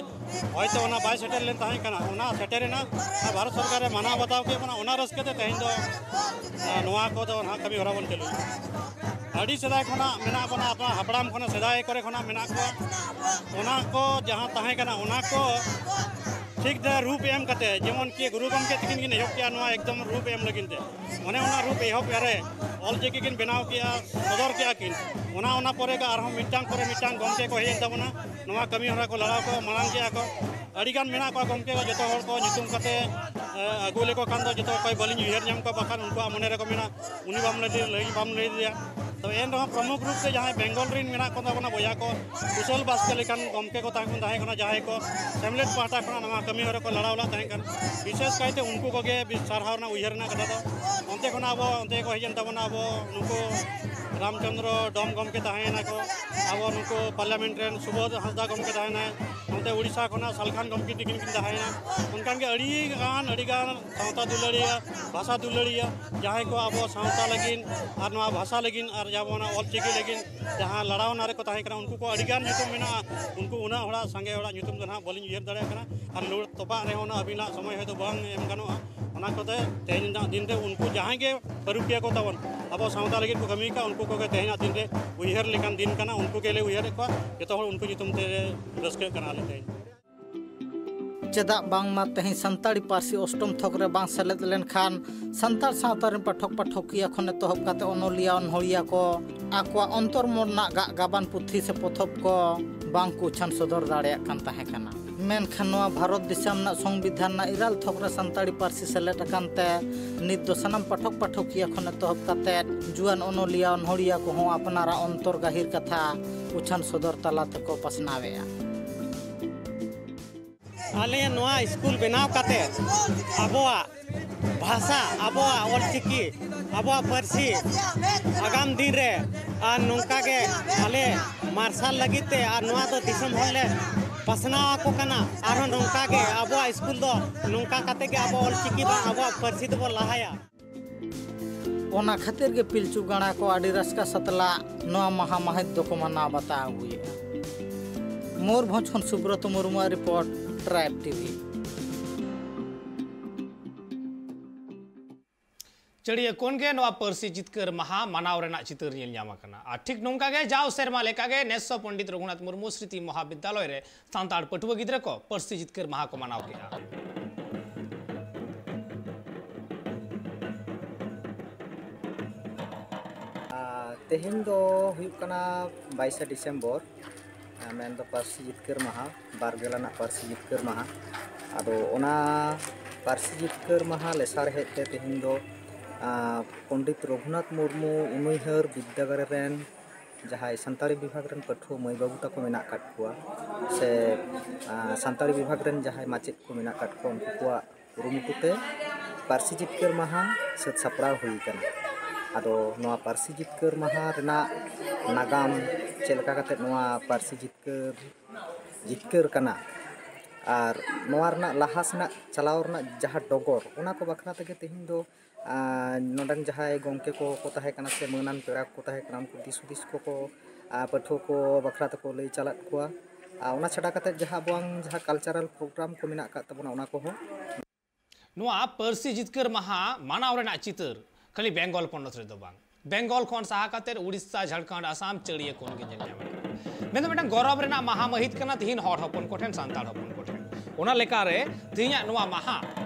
ᱦᱚᱭᱛᱳ ᱚᱱᱟ ᱵᱟᱭ ᱥᱮᱴᱮᱨ ᱞᱮᱱ ᱛᱟᱦᱮᱸ ᱠᱟᱱᱟ, ᱚᱱᱟ ᱥᱮᱴᱮᱨᱮᱱᱟ᱾ ᱟᱨ ᱵᱷᱟᱨᱚᱛ ᱥᱚᱨᱠᱟᱨᱮ ᱢᱟᱱᱟᱣ ᱵᱟᱛᱟᱣ ᱠᱮᱫ ᱵᱚᱱᱟ, ᱚᱱᱟ ᱨᱟᱹᱥᱠᱟᱹ ᱛᱮ ᱛᱮᱦᱮᱧ ᱫᱚ, ᱟᱨ ᱱᱚᱣᱟ ᱠᱚᱫᱚ ᱱᱟᱦᱟᱜ ᱠᱟᱹᱢᱤ ᱦᱚᱨᱟ ᱵᱚᱱ ᱪᱟᱹᱞᱩᱭᱟ᱾ ᱟᱹᱰᱤ ᱥᱮᱫᱟᱭ ᱠᱷᱚᱱᱟᱜ ᱢᱮᱱᱟᱜ ᱵᱚᱱᱟ, ᱟᱵᱚ ᱦᱟᱯᱲᱟᱢ ᱠᱷᱚᱱᱟᱜ ᱥᱮᱫᱟᱭ ᱠᱚᱨᱮ ᱠᱷᱚᱱᱟᱜ ᱢᱮᱱᱟᱜ ᱠᱚᱣᱟ᱾ ᱚᱱᱟ ᱠᱚ ᱡᱟᱦᱟᱸ ᱛᱟᱦᱮᱸ ᱠᱟᱱᱟ, ᱚᱱᱟ ᱠᱚ ᱴᱷᱤᱠ ᱫᱷᱟᱨᱟ ᱨᱩᱯ ᱮᱢ ᱠᱟᱛᱮ, ᱡᱮᱢᱚᱱ ᱠᱤ ᱜᱩᱨᱩ ᱜᱚᱢᱠᱮ ᱛᱟᱹᱠᱤᱱ ᱠᱤᱱ ᱮᱦᱚᱵ ᱠᱮᱜᱼᱟ ᱱᱚᱣᱟ ᱮᱠᱫᱚᱢ ᱨᱩᱯ ᱮᱢ ᱞᱟᱹᱜᱤᱫ ᱛᱮ, ᱚᱱᱮ ᱚᱱᱟ ᱨᱩᱯ ᱮᱦᱚᱵ ᱨᱮ ᱚᱞ ᱪᱤᱠᱤ ᱠᱤᱱ ᱵᱮᱱᱟᱣ ᱠᱮᱜᱼᱟ, ᱥᱚᱫᱚᱨ ᱠᱮᱜᱼᱟ ᱠᱤᱱ᱾ ᱚᱱᱟ, ᱚᱱᱟ ᱯᱚᱨᱮ ᱜᱮ ᱟᱨᱦᱚᱸ ᱢᱤᱫᱴᱟᱝ ᱯᱚᱨᱮ ᱢᱤᱫᱴᱟᱝ ᱜᱚᱢᱠᱮ ᱠᱚ ᱦᱮᱡ ᱮᱱ ᱛᱟᱵᱚᱱᱟ, ᱱᱚᱣᱟ ᱠᱟᱹᱢᱤ ᱦᱚᱨᱟ ᱠᱚ ᱞᱟᱲᱟᱣ ᱠᱚ ᱢᱟᱲᱟᱝ ᱠᱮᱜᱼᱟ ᱠᱚ᱾ ᱟᱹᱰᱤ ᱜᱟᱱ ᱢᱮᱱᱟᱜ ᱠᱚᱣᱟ ᱜᱚᱢᱠᱮ ᱠᱚ, ᱡᱚᱛᱚ ᱦᱚᱲ ᱠᱚ ᱧᱩᱛᱩᱢ ᱠᱟᱛᱮ, ᱮ, ᱟᱹᱜᱩ ᱞᱮᱠᱚ ᱠᱷᱟᱱ ᱫᱚ ᱡᱚᱛᱚ ᱚᱠᱚᱭ ᱵᱟᱹᱞᱤᱧ ᱩᱭᱦᱟᱹᱨ ᱧᱟᱢ ᱠᱚᱣᱟ, ᱵᱟᱠᱷᱟᱱ ᱩᱱᱠᱩᱣᱟᱜ ᱢᱚᱱᱮ ᱨᱮᱠᱚ ᱢᱮᱱᱟ, ᱩᱱᱤ ᱵᱟᱢ ᱞᱟᱹᱭ, ᱞᱟᱹᱭ ᱵᱟᱢ ᱞᱟᱹᱭ ᱟᱫᱮᱭᱟ᱾ ᱛᱚ ᱮᱱ ᱨᱮᱦᱚᱸ ᱯᱨᱚᱢᱩᱠᱷ ᱨᱩᱯ ᱛᱮ ᱡᱟᱦᱟᱸᱭ ᱵᱮᱝᱜᱚᱞ ᱨᱮᱱ ᱢᱮᱱᱟᱜ ᱠᱚ ᱛᱟᱵᱚᱱᱟ ᱵᱚᱭᱦᱟ ᱠᱚ, ᱠᱩᱥᱚᱞ ᱵᱟᱥᱠᱮ ᱞᱮᱠᱟᱱ ᱜᱚᱢᱠᱮ ᱠᱚ ᱛᱟᱦᱮᱸ ᱠᱚ ᱛᱟᱦᱮᱸ ᱠᱟᱱᱟ, ᱡᱟᱦᱟᱸᱭ ᱠᱚ ᱥᱮᱢᱞᱮᱫ ᱯᱟᱦᱴᱟ ᱠᱷᱚᱱᱟᱜ ᱱᱚᱣᱟ ᱠᱟᱹᱢᱤ ᱦᱚᱨᱟ ᱠᱚ ᱞᱟᱲᱟᱣ ᱞᱮᱫ ᱛᱟᱦᱮᱸ ᱠᱟᱱᱟ᱾ ᱵᱤᱥᱮᱥ ᱠᱟᱭᱛᱮ ᱩᱱᱠᱩ ᱠᱚᱜᱮ ᱵᱤ-, ᱥᱟᱨᱦᱟᱣ ᱨᱮᱱᱟᱜ ᱩᱭᱦᱟᱹᱨ ᱨᱮᱱᱟᱜ ᱠᱟᱛᱷᱟ ᱫᱚ᱾ ᱚᱱᱛᱮ ᱠᱷᱚᱱᱟᱜ ᱟᱵᱚ, ᱚᱱᱛᱮ ᱠᱚ ᱦᱮᱡ ᱮᱱ ᱛᱟᱵᱚᱱᱟ, ᱟᱵᱚ ᱱᱩᱠᱩ ᱨᱟᱢᱪᱚᱸᱫᱽᱨᱚ ᱰᱚᱢ ᱜᱚᱢᱠᱮ ᱛᱟᱦᱮᱸᱭᱮᱱᱟ ᱠᱚ, ᱟᱵᱚ ᱱᱩᱠᱩ ᱯᱟᱨᱞᱟᱢᱮᱱᱴ ᱨᱮᱱ ᱥᱩᱵᱳᱫᱷ ᱦᱟᱸᱥᱫᱟ ᱜᱚᱢᱠᱮ ᱛᱟᱦᱮᱸᱭᱮᱱᱟᱭ, ᱱᱚᱛᱮ ᱩᱲᱤᱥᱥᱟ ᱠᱷᱚᱱᱟᱜ ᱥᱟᱞᱠᱷᱟᱱ ᱜᱚᱢᱠᱮ ᱛᱤᱠᱤᱱ ᱠᱤᱱ ᱛᱟᱦᱮᱸᱭᱮᱱᱟ᱾ ᱚᱱᱠᱟᱱ ᱜᱮ ᱟᱹᱰᱤ ᱜᱟᱱ, ᱟᱹᱰᱤ ᱜᱟᱱ ᱥᱟᱶᱛᱟ ᱫᱩᱞᱟᱹᱲᱤᱭᱟᱹ, ᱵᱷᱟᱥᱟ ᱫᱩᱞᱟᱹᱲᱤᱭᱟᱹ, ᱡᱟᱦᱟᱸᱭ ᱠᱚ ᱟᱵᱚ ᱥᱟᱶᱛᱟ ᱞᱟᱹᱜᱤᱫ ᱟᱨ ᱱᱚᱣᱟ ᱵᱷᱟᱥᱟ ᱞᱟᱹᱜᱤᱫ ᱟᱨ ᱡᱟᱦᱟᱸ ᱚᱱᱟ ᱚᱞ ᱪᱤᱠᱤ ᱞᱟᱹᱜᱤᱫ ᱡᱟᱦᱟᱸ ᱞᱟᱲᱟᱣᱱᱟ ᱨᱮᱠᱚ ᱛᱟᱦᱮᱸ ᱠᱟᱱᱟ, ᱩᱱᱠᱩ ᱠᱚ ᱟᱹᱰᱤ ᱜᱟᱱ ᱧᱩᱛᱩᱢ ᱢᱮᱱᱟᱜᱼᱟ᱾ ᱩᱱᱠᱩ ᱩᱱᱟᱹᱜ ᱦᱚᱲᱟᱜ, ᱥᱟᱸᱜᱮ ᱦᱚᱲᱟᱜ ᱧᱩᱛᱩᱢ ᱫᱚ ᱱᱟᱦᱟᱜ ᱵᱟᱹᱞᱤᱧ ᱩᱭᱦᱟᱹᱨ ᱫᱟᱲᱮᱭᱟᱜ ᱠᱟᱱᱟ᱾ ᱟᱨ ᱞᱩᱲ ᱛᱚᱯᱟᱜ ᱨᱮᱦᱚᱸ ᱩᱱᱟᱹᱜ ᱟᱹᱵᱤᱱᱟᱜ ᱥᱚᱢᱚᱭ ᱦᱚᱭᱛᱳ ᱵᱟᱝ ᱮᱢ ᱜᱟᱱᱚᱜᱼᱟ᱾ ᱚᱱᱟ ᱠᱚᱛᱮ ᱛᱮᱦᱮᱧ ᱨᱮᱱᱟᱜ ᱫᱤᱱ ᱨᱮ ᱩᱱᱠᱩ ᱡᱟᱦᱟᱸᱭ ᱜᱮ ᱯᱟᱹᱨᱩᱠᱷᱤᱭᱟᱹ ᱠᱚ ᱛᱟᱵᱚᱱ, ᱟᱵᱚ ᱥᱟᱶᱛᱟ ᱞᱟᱹᱜᱤᱫ ᱠᱚ ᱠᱟᱹᱢᱤ ᱠᱟᱜ, ᱩᱱᱠᱩ ᱠᱚᱜᱮ ᱛᱮᱦᱮᱧᱟᱜ ᱫᱤᱱ ᱨᱮ ᱩᱭᱦᱟᱹᱨ ᱞᱮᱠᱟᱱ ᱫᱤᱱ ᱠᱟᱱᱟ᱾ ᱩᱱᱠᱩ ᱜᱮᱞᱮ ᱩᱭᱦᱟᱹᱨᱮᱫ ᱠᱚᱣᱟ᱾ ᱡᱚᱛᱚ ᱦᱚᱲ ᱩᱱᱠᱩ ᱧᱩᱛᱩᱢ ᱛᱮ ᱨᱟᱹᱥᱠᱟᱹᱜ ᱠᱟᱱᱟ ᱟᱞᱮ ᱛᱮᱦᱮᱧ᱾ ᱪᱮᱫᱟᱜ ᱵᱟᱝᱢᱟ ᱛᱮᱦᱮᱧ ᱥᱟᱱᱛᱟᱲᱤ ᱯᱟᱹᱨᱥᱤ ᱚᱥᱴᱚᱢ ᱛᱷᱚᱠ ᱨᱮ ᱵᱟᱝ ᱥᱮᱞᱮᱫ ᱞᱮᱱᱠᱷᱟᱱ, ᱥᱟᱱᱛᱟᱲ ᱥᱟᱶᱛᱟ ᱨᱮᱱ ᱯᱟᱴᱷᱚᱠ ᱯᱟᱴᱷᱚᱠᱤᱭᱟᱹ ᱠᱷᱚᱱ ᱮᱛᱚᱦᱚᱵ ᱠᱟᱛᱮ ᱚᱱᱚᱞᱤᱭᱟᱹ ᱚᱱᱚᱲᱦᱤᱭᱟᱹ ᱠᱚ ᱟᱠᱚᱣᱟᱜ ᱚᱱᱛᱚᱨ ᱢᱚᱱ ᱨᱮᱱᱟᱜ ᱜᱟᱜ ᱜᱟᱵᱟᱱ ᱯᱩᱛᱷᱤ ᱥᱮ ᱯᱚᱛᱚᱵ ᱠᱚ ᱵᱟᱝ ᱠᱚ ᱩᱪᱷᱟᱹᱱ ᱥᱚᱫᱚᱨ ᱫᱟᱲᱮᱭᱟᱜ ᱠᱟᱱ ᱛᱟᱦᱮᱸ ᱠᱟᱱᱟ᱾ ᱢᱮᱱᱠᱷᱟᱱ ᱱᱚᱣᱟ ᱵᱷᱟᱨᱚᱛ ᱫᱤᱥᱚᱢ ᱨᱮᱱᱟᱜ ᱥᱚᱝᱵᱤᱫᱷᱟᱱ ᱨᱮᱱᱟᱜ ᱤᱨᱟᱹᱞ ᱛᱷᱚᱠ ᱨᱮ ᱥᱟᱱᱛᱟᱲᱤ ᱯᱟᱹᱨᱥᱤ ᱥᱮᱞᱮᱫ ᱟᱠᱟᱱ ᱛᱮ, ᱱᱤᱛ ᱫᱚ ᱥᱟᱱᱟᱢ ᱯᱟᱴᱷᱚᱠ ᱯᱟᱴᱷᱚᱠᱤᱭᱟᱹ ᱠᱷᱚᱱ ᱮᱛᱚᱦᱚᱵ ᱠᱟᱛᱮ ᱡᱩᱣᱟᱹᱱ ᱚᱱᱚᱞᱤᱭᱟᱹ ᱚᱱᱚᱲᱦᱤᱭᱟᱹ ᱠᱚᱦᱚᱸ ᱟᱯᱱᱟᱨᱟᱜ ᱚᱱᱛᱚᱨ ᱜᱟᱹᱦᱤᱨ ᱠᱟᱛᱷᱟ ᱩᱪᱷᱟᱹᱱ ᱥᱚᱫᱚᱨ ᱛᱟᱞᱟ ᱛᱮᱠᱚ ᱯᱟᱥᱱᱟᱣᱮᱫᱼᱟ᱾ ᱟᱞᱮ ᱱᱚᱣᱟ ᱥᱠᱩᱞ ᱵᱮᱱᱟᱣ ᱠᱟᱛᱮ ᱟᱵᱚᱣᱟᱜ ᱵᱷᱟᱥᱟ, ᱟᱵᱚᱣᱟᱜ ᱚᱞᱪᱤᱠᱤ, ᱟᱵᱚᱣᱟᱜ ᱯᱟᱹᱨᱥᱤ ᱟᱜᱟᱢ ᱫᱤᱱ ᱨᱮ ᱟᱨ ᱱᱚᱝᱠᱟ ᱜᱮ ᱟᱞᱮ ᱢᱟᱨᱥᱟᱞ ᱞᱟᱹᱜᱤᱫ ᱛᱮ ᱟᱨ ᱱᱚᱣᱟ ᱫᱚ ᱫᱤᱥᱚᱢ ᱦᱚᱲ ᱞᱮ ᱯᱟᱥᱱᱟᱣ ᱟᱠᱚ ᱠᱟᱱᱟ᱾ ᱟᱨᱦᱚᱸ ᱱᱚᱝᱠᱟ ᱜᱮ ᱟᱵᱚᱣᱟᱜ ᱥᱠᱩᱞ ᱫᱚ ᱱᱚᱝᱠᱟ ᱠᱟᱛᱮ ᱜᱮ ᱟᱵᱚ ᱚᱞᱪᱤᱠᱤ ᱵᱟᱝ ᱟᱵᱚᱣᱟᱜ ᱯᱟᱹᱨᱥᱤ ᱫᱚᱵᱚ ᱞᱟᱦᱟᱭᱟ᱾ ᱚᱱᱟ ᱠᱷᱟᱹᱛᱤᱨ ᱜᱮ ᱯᱤᱞᱪᱩ ᱜᱟᱬᱟ ᱠᱚ ᱟᱹᱰᱤ ᱨᱟᱹᱥᱠᱟᱹ ᱥᱟᱛᱞᱟᱜ ᱱᱚᱣᱟ ᱢᱟᱦᱟ ᱢᱟᱹᱦᱤᱛ ᱫᱚᱠᱚ ᱢᱟᱱᱟᱣ ᱵᱟᱛᱟᱣ ᱟᱹᱜᱩᱭᱮᱫᱼᱟ᱾ ᱢᱚᱭᱩᱨᱵᱷᱚᱸᱡᱽ ᱠᱷᱚᱱ ᱥᱩᱵᱨᱚᱛ ᱢᱩᱨᱢᱩᱣᱟᱜ ᱨᱤᱯᱳᱨᱴ, ᱴᱨᱟᱭᱤᱵᱽ ᱴᱤᱵᱷᱤ᱾ ᱪᱟᱹᱲᱤᱭᱟᱹ ᱠᱷᱚᱱ ᱜᱮ ᱱᱚᱣᱟ ᱯᱟᱹᱨᱥᱤ ᱡᱤᱛᱠᱟᱹᱨ ᱢᱟᱦᱟ ᱢᱟᱱᱟᱣ ᱨᱮᱱᱟᱜ ᱪᱤᱛᱟᱹᱨ ᱧᱮᱞ ᱧᱟᱢ ᱟᱠᱟᱱᱟ᱾ ᱟᱨ ᱴᱷᱤᱠ ᱱᱚᱝᱠᱟ ᱜᱮ ᱡᱟᱣ ᱥᱮᱨᱢᱟ ᱞᱮᱠᱟ ᱜᱮ ᱱᱮᱥ ᱦᱚᱸ ᱯᱚᱱᱰᱤᱛ ᱨᱚᱜᱷᱩᱱᱟᱛᱷ ᱢᱩᱨᱢᱩ ᱥᱨᱤᱛᱤ ᱢᱚᱦᱟᱵᱤᱫᱽᱫᱟᱞᱚᱭ ᱨᱮ ᱥᱟᱱᱛᱟᱲ ᱯᱟᱹᱴᱷᱩᱣᱟᱹ ᱜᱤᱫᱽᱨᱟᱹ ᱠᱚ ᱯᱟᱹᱨᱥᱤ ᱡᱤᱛᱠᱟᱹᱨ ᱢᱟᱦᱟ ᱠᱚ ᱢᱟᱱᱟᱣ ᱠᱮᱫᱼᱟ᱾ ᱟᱨ ᱛᱮᱦᱮᱧ ᱫᱚ ᱦᱩᱭᱩᱜ ᱠᱟᱱᱟ ᱵᱟᱭᱤᱥᱮ ᱰᱤᱥᱮᱢᱵᱚᱨ, ᱟᱨ ᱢᱮᱱᱫᱚ ᱯᱟᱹᱨᱥᱤ ᱡᱤᱛᱠᱟᱹᱨ ᱢᱟᱦᱟ, ᱵᱟᱨᱜᱮᱞ ᱟᱱᱟᱜ ᱯᱟᱹᱨᱥᱤ ᱡᱤᱛᱠᱟᱹᱨ ᱢᱟᱦᱟ᱾ ᱟᱫᱚ ᱚᱱᱟ ᱯᱟᱹᱨᱥᱤ ᱡᱤᱛᱠᱟᱹᱨ ᱢᱟᱦᱟ ᱞᱮᱥᱟᱲᱦᱮᱫ ᱛᱮ ᱛᱮᱦᱮᱧ ᱫᱚ ᱟᱨ ᱯᱚᱱᱰᱤᱛ ᱨᱚᱜᱷᱩᱱᱟᱛᱷ ᱢᱩᱨᱢᱩ ᱩᱱᱩᱭᱦᱟᱹᱨ ᱵᱤᱫᱽᱫᱟᱹᱜᱟᱲ ᱨᱮᱱ ᱡᱟᱦᱟᱸᱭ ᱥᱟᱱᱛᱟᱲᱤ ᱵᱤᱵᱷᱟᱜᱽ ᱨᱮᱱ ᱯᱟᱹᱴᱷᱩᱣᱟᱹ ᱢᱟᱹᱭ ᱵᱟᱹᱵᱩ ᱛᱟᱠᱚ ᱢᱮᱱᱟᱜ ᱟᱠᱟᱫ ᱠᱚᱣᱟ, ᱥᱮ ᱟᱨ ᱥᱟᱱᱛᱟᱲᱤ ᱵᱤᱵᱷᱟᱜᱽ ᱨᱮᱱ ᱡᱟᱦᱟᱸᱭ ᱢᱟᱪᱮᱫ ᱠᱚ ᱢᱮᱱᱟᱜ ᱟᱠᱟᱫ ᱠᱚᱣᱟ, ᱩᱱᱠᱩ ᱠᱚᱣᱟᱜ ᱠᱩᱨᱩᱢᱩᱴᱩ ᱛᱮ ᱯᱟᱹᱨᱥᱤ ᱡᱤᱛᱠᱟᱹᱨ ᱢᱟᱦᱟ ᱥᱟᱹᱛ ᱥᱟᱯᱲᱟᱣ ᱦᱩᱭ ᱟᱠᱟᱱᱟ᱾ ᱟᱫᱚ ᱱᱚᱣᱟ ᱯᱟᱹᱨᱥᱤ ᱡᱤᱛᱠᱟᱹᱨ ᱢᱟᱦᱟ ᱨᱮᱱᱟᱜ ᱱᱟᱜᱟᱢ, ᱪᱮᱫ ᱞᱮᱠᱟ ᱠᱟᱛᱮ ᱱᱚᱣᱟ ᱯᱟᱹᱨᱥᱤ ᱡᱤᱛᱠᱟᱹᱨ ᱡᱤᱛᱠᱟᱹᱨ ᱠᱟᱱᱟ, ᱟᱨ ᱱᱚᱣᱟ ᱨᱮᱱᱟᱜ ᱞᱟᱦᱟ ᱥᱮᱱᱟᱜ ᱪᱟᱞᱟᱣ ᱨᱮᱱᱟᱜ ᱡᱟᱦᱟᱸ ᱰᱚᱜᱚᱨ, ᱚᱱᱟ ᱠᱚ ᱵᱟᱠᱷᱨᱟ ᱛᱮᱜᱮ ᱛᱮᱦᱮᱧ ᱫᱚ ᱟᱨ ᱱᱚᱰᱮᱱ ᱡᱟᱦᱟᱸᱭ ᱜᱚᱢᱠᱮ ᱠᱚᱠᱚ ᱛᱟᱦᱮᱸ ᱠᱟᱱᱟ ᱥᱮ ᱢᱟᱹᱱᱟᱱ ᱯᱮᱲᱟ ᱠᱚᱠᱚ ᱛᱟᱦᱮᱸ ᱠᱟᱱᱟ, ᱩᱱᱠᱩ ᱫᱤᱥ ᱦᱩᱫᱤᱥ ᱠᱚᱠᱚ ᱟᱨ ᱯᱟᱹᱴᱷᱩᱣᱟᱹ ᱠᱚ ᱵᱟᱠᱷᱨᱟ ᱛᱮᱠᱚ ᱞᱟᱹᱭ ᱪᱟᱞᱟᱫ ᱠᱚᱣᱟ᱾ ᱟᱨ ᱚᱱᱟ ᱪᱷᱟᱰᱟ ᱠᱟᱛᱮᱫ ᱡᱟᱦᱟᱸ ᱟᱵᱚᱣᱟᱝ ᱡᱟᱦᱟᱸ ᱠᱟᱞᱪᱟᱨᱟᱞ ᱯᱨᱳᱜᱨᱟᱢ ᱠᱚ ᱢᱮᱱᱟᱜ ᱟᱠᱟᱫ ᱛᱟᱵᱚᱱᱟ, ᱚᱱᱟ ᱠᱚᱦᱚᱸ᱾ ᱱᱚᱣᱟ ᱯᱟᱹᱨᱥᱤ ᱡᱤᱛᱠᱟᱹᱨ ᱢᱟᱦᱟ ᱢᱟᱱᱟᱣ ᱨᱮᱱᱟᱜ ᱪᱤᱛᱟᱹᱨ ᱠᱷᱟᱹᱞᱤ ᱵᱮᱝᱜᱚᱞ ᱯᱚᱱᱚᱛ ᱨᱮᱫᱚ ᱵᱟᱝ, ᱵᱮᱝᱜᱚᱞ ᱠᱷᱚᱱ ᱥᱟᱦᱟ ᱠᱟᱛᱮ ᱩᱲᱤᱥᱥᱟ, ᱡᱷᱟᱲᱠᱷᱚᱸᱰ, ᱟᱥᱟᱢ ᱪᱟᱹᱲᱤᱭᱟᱹ ᱠᱷᱚᱱ ᱜᱮ ᱧᱮᱞ ᱧᱟᱢᱚᱜ ᱠᱟᱱᱟ᱾ ᱢᱮᱱᱫᱚ ᱢᱤᱫᱴᱟᱝ ᱜᱚᱨᱚᱵ ᱨᱮᱱᱟᱜ ᱢᱟᱦᱟ ᱢᱟᱹᱦᱤᱛ ᱠᱟᱱᱟ ᱛᱤᱦᱤᱧ ᱦᱚᱲ ᱦᱚᱯᱚᱱ ᱠᱚᱴᱷᱮᱱ, ᱥᱟᱱᱛᱟᱲ ᱦᱚᱯᱚᱱ ᱠᱚᱴᱷᱮᱱ᱾ ᱚᱱᱟ ᱞᱮᱠᱟᱨᱮ ᱛᱮᱦᱮᱧᱟᱜ ᱱᱚᱣᱟ ᱢᱟᱦᱟ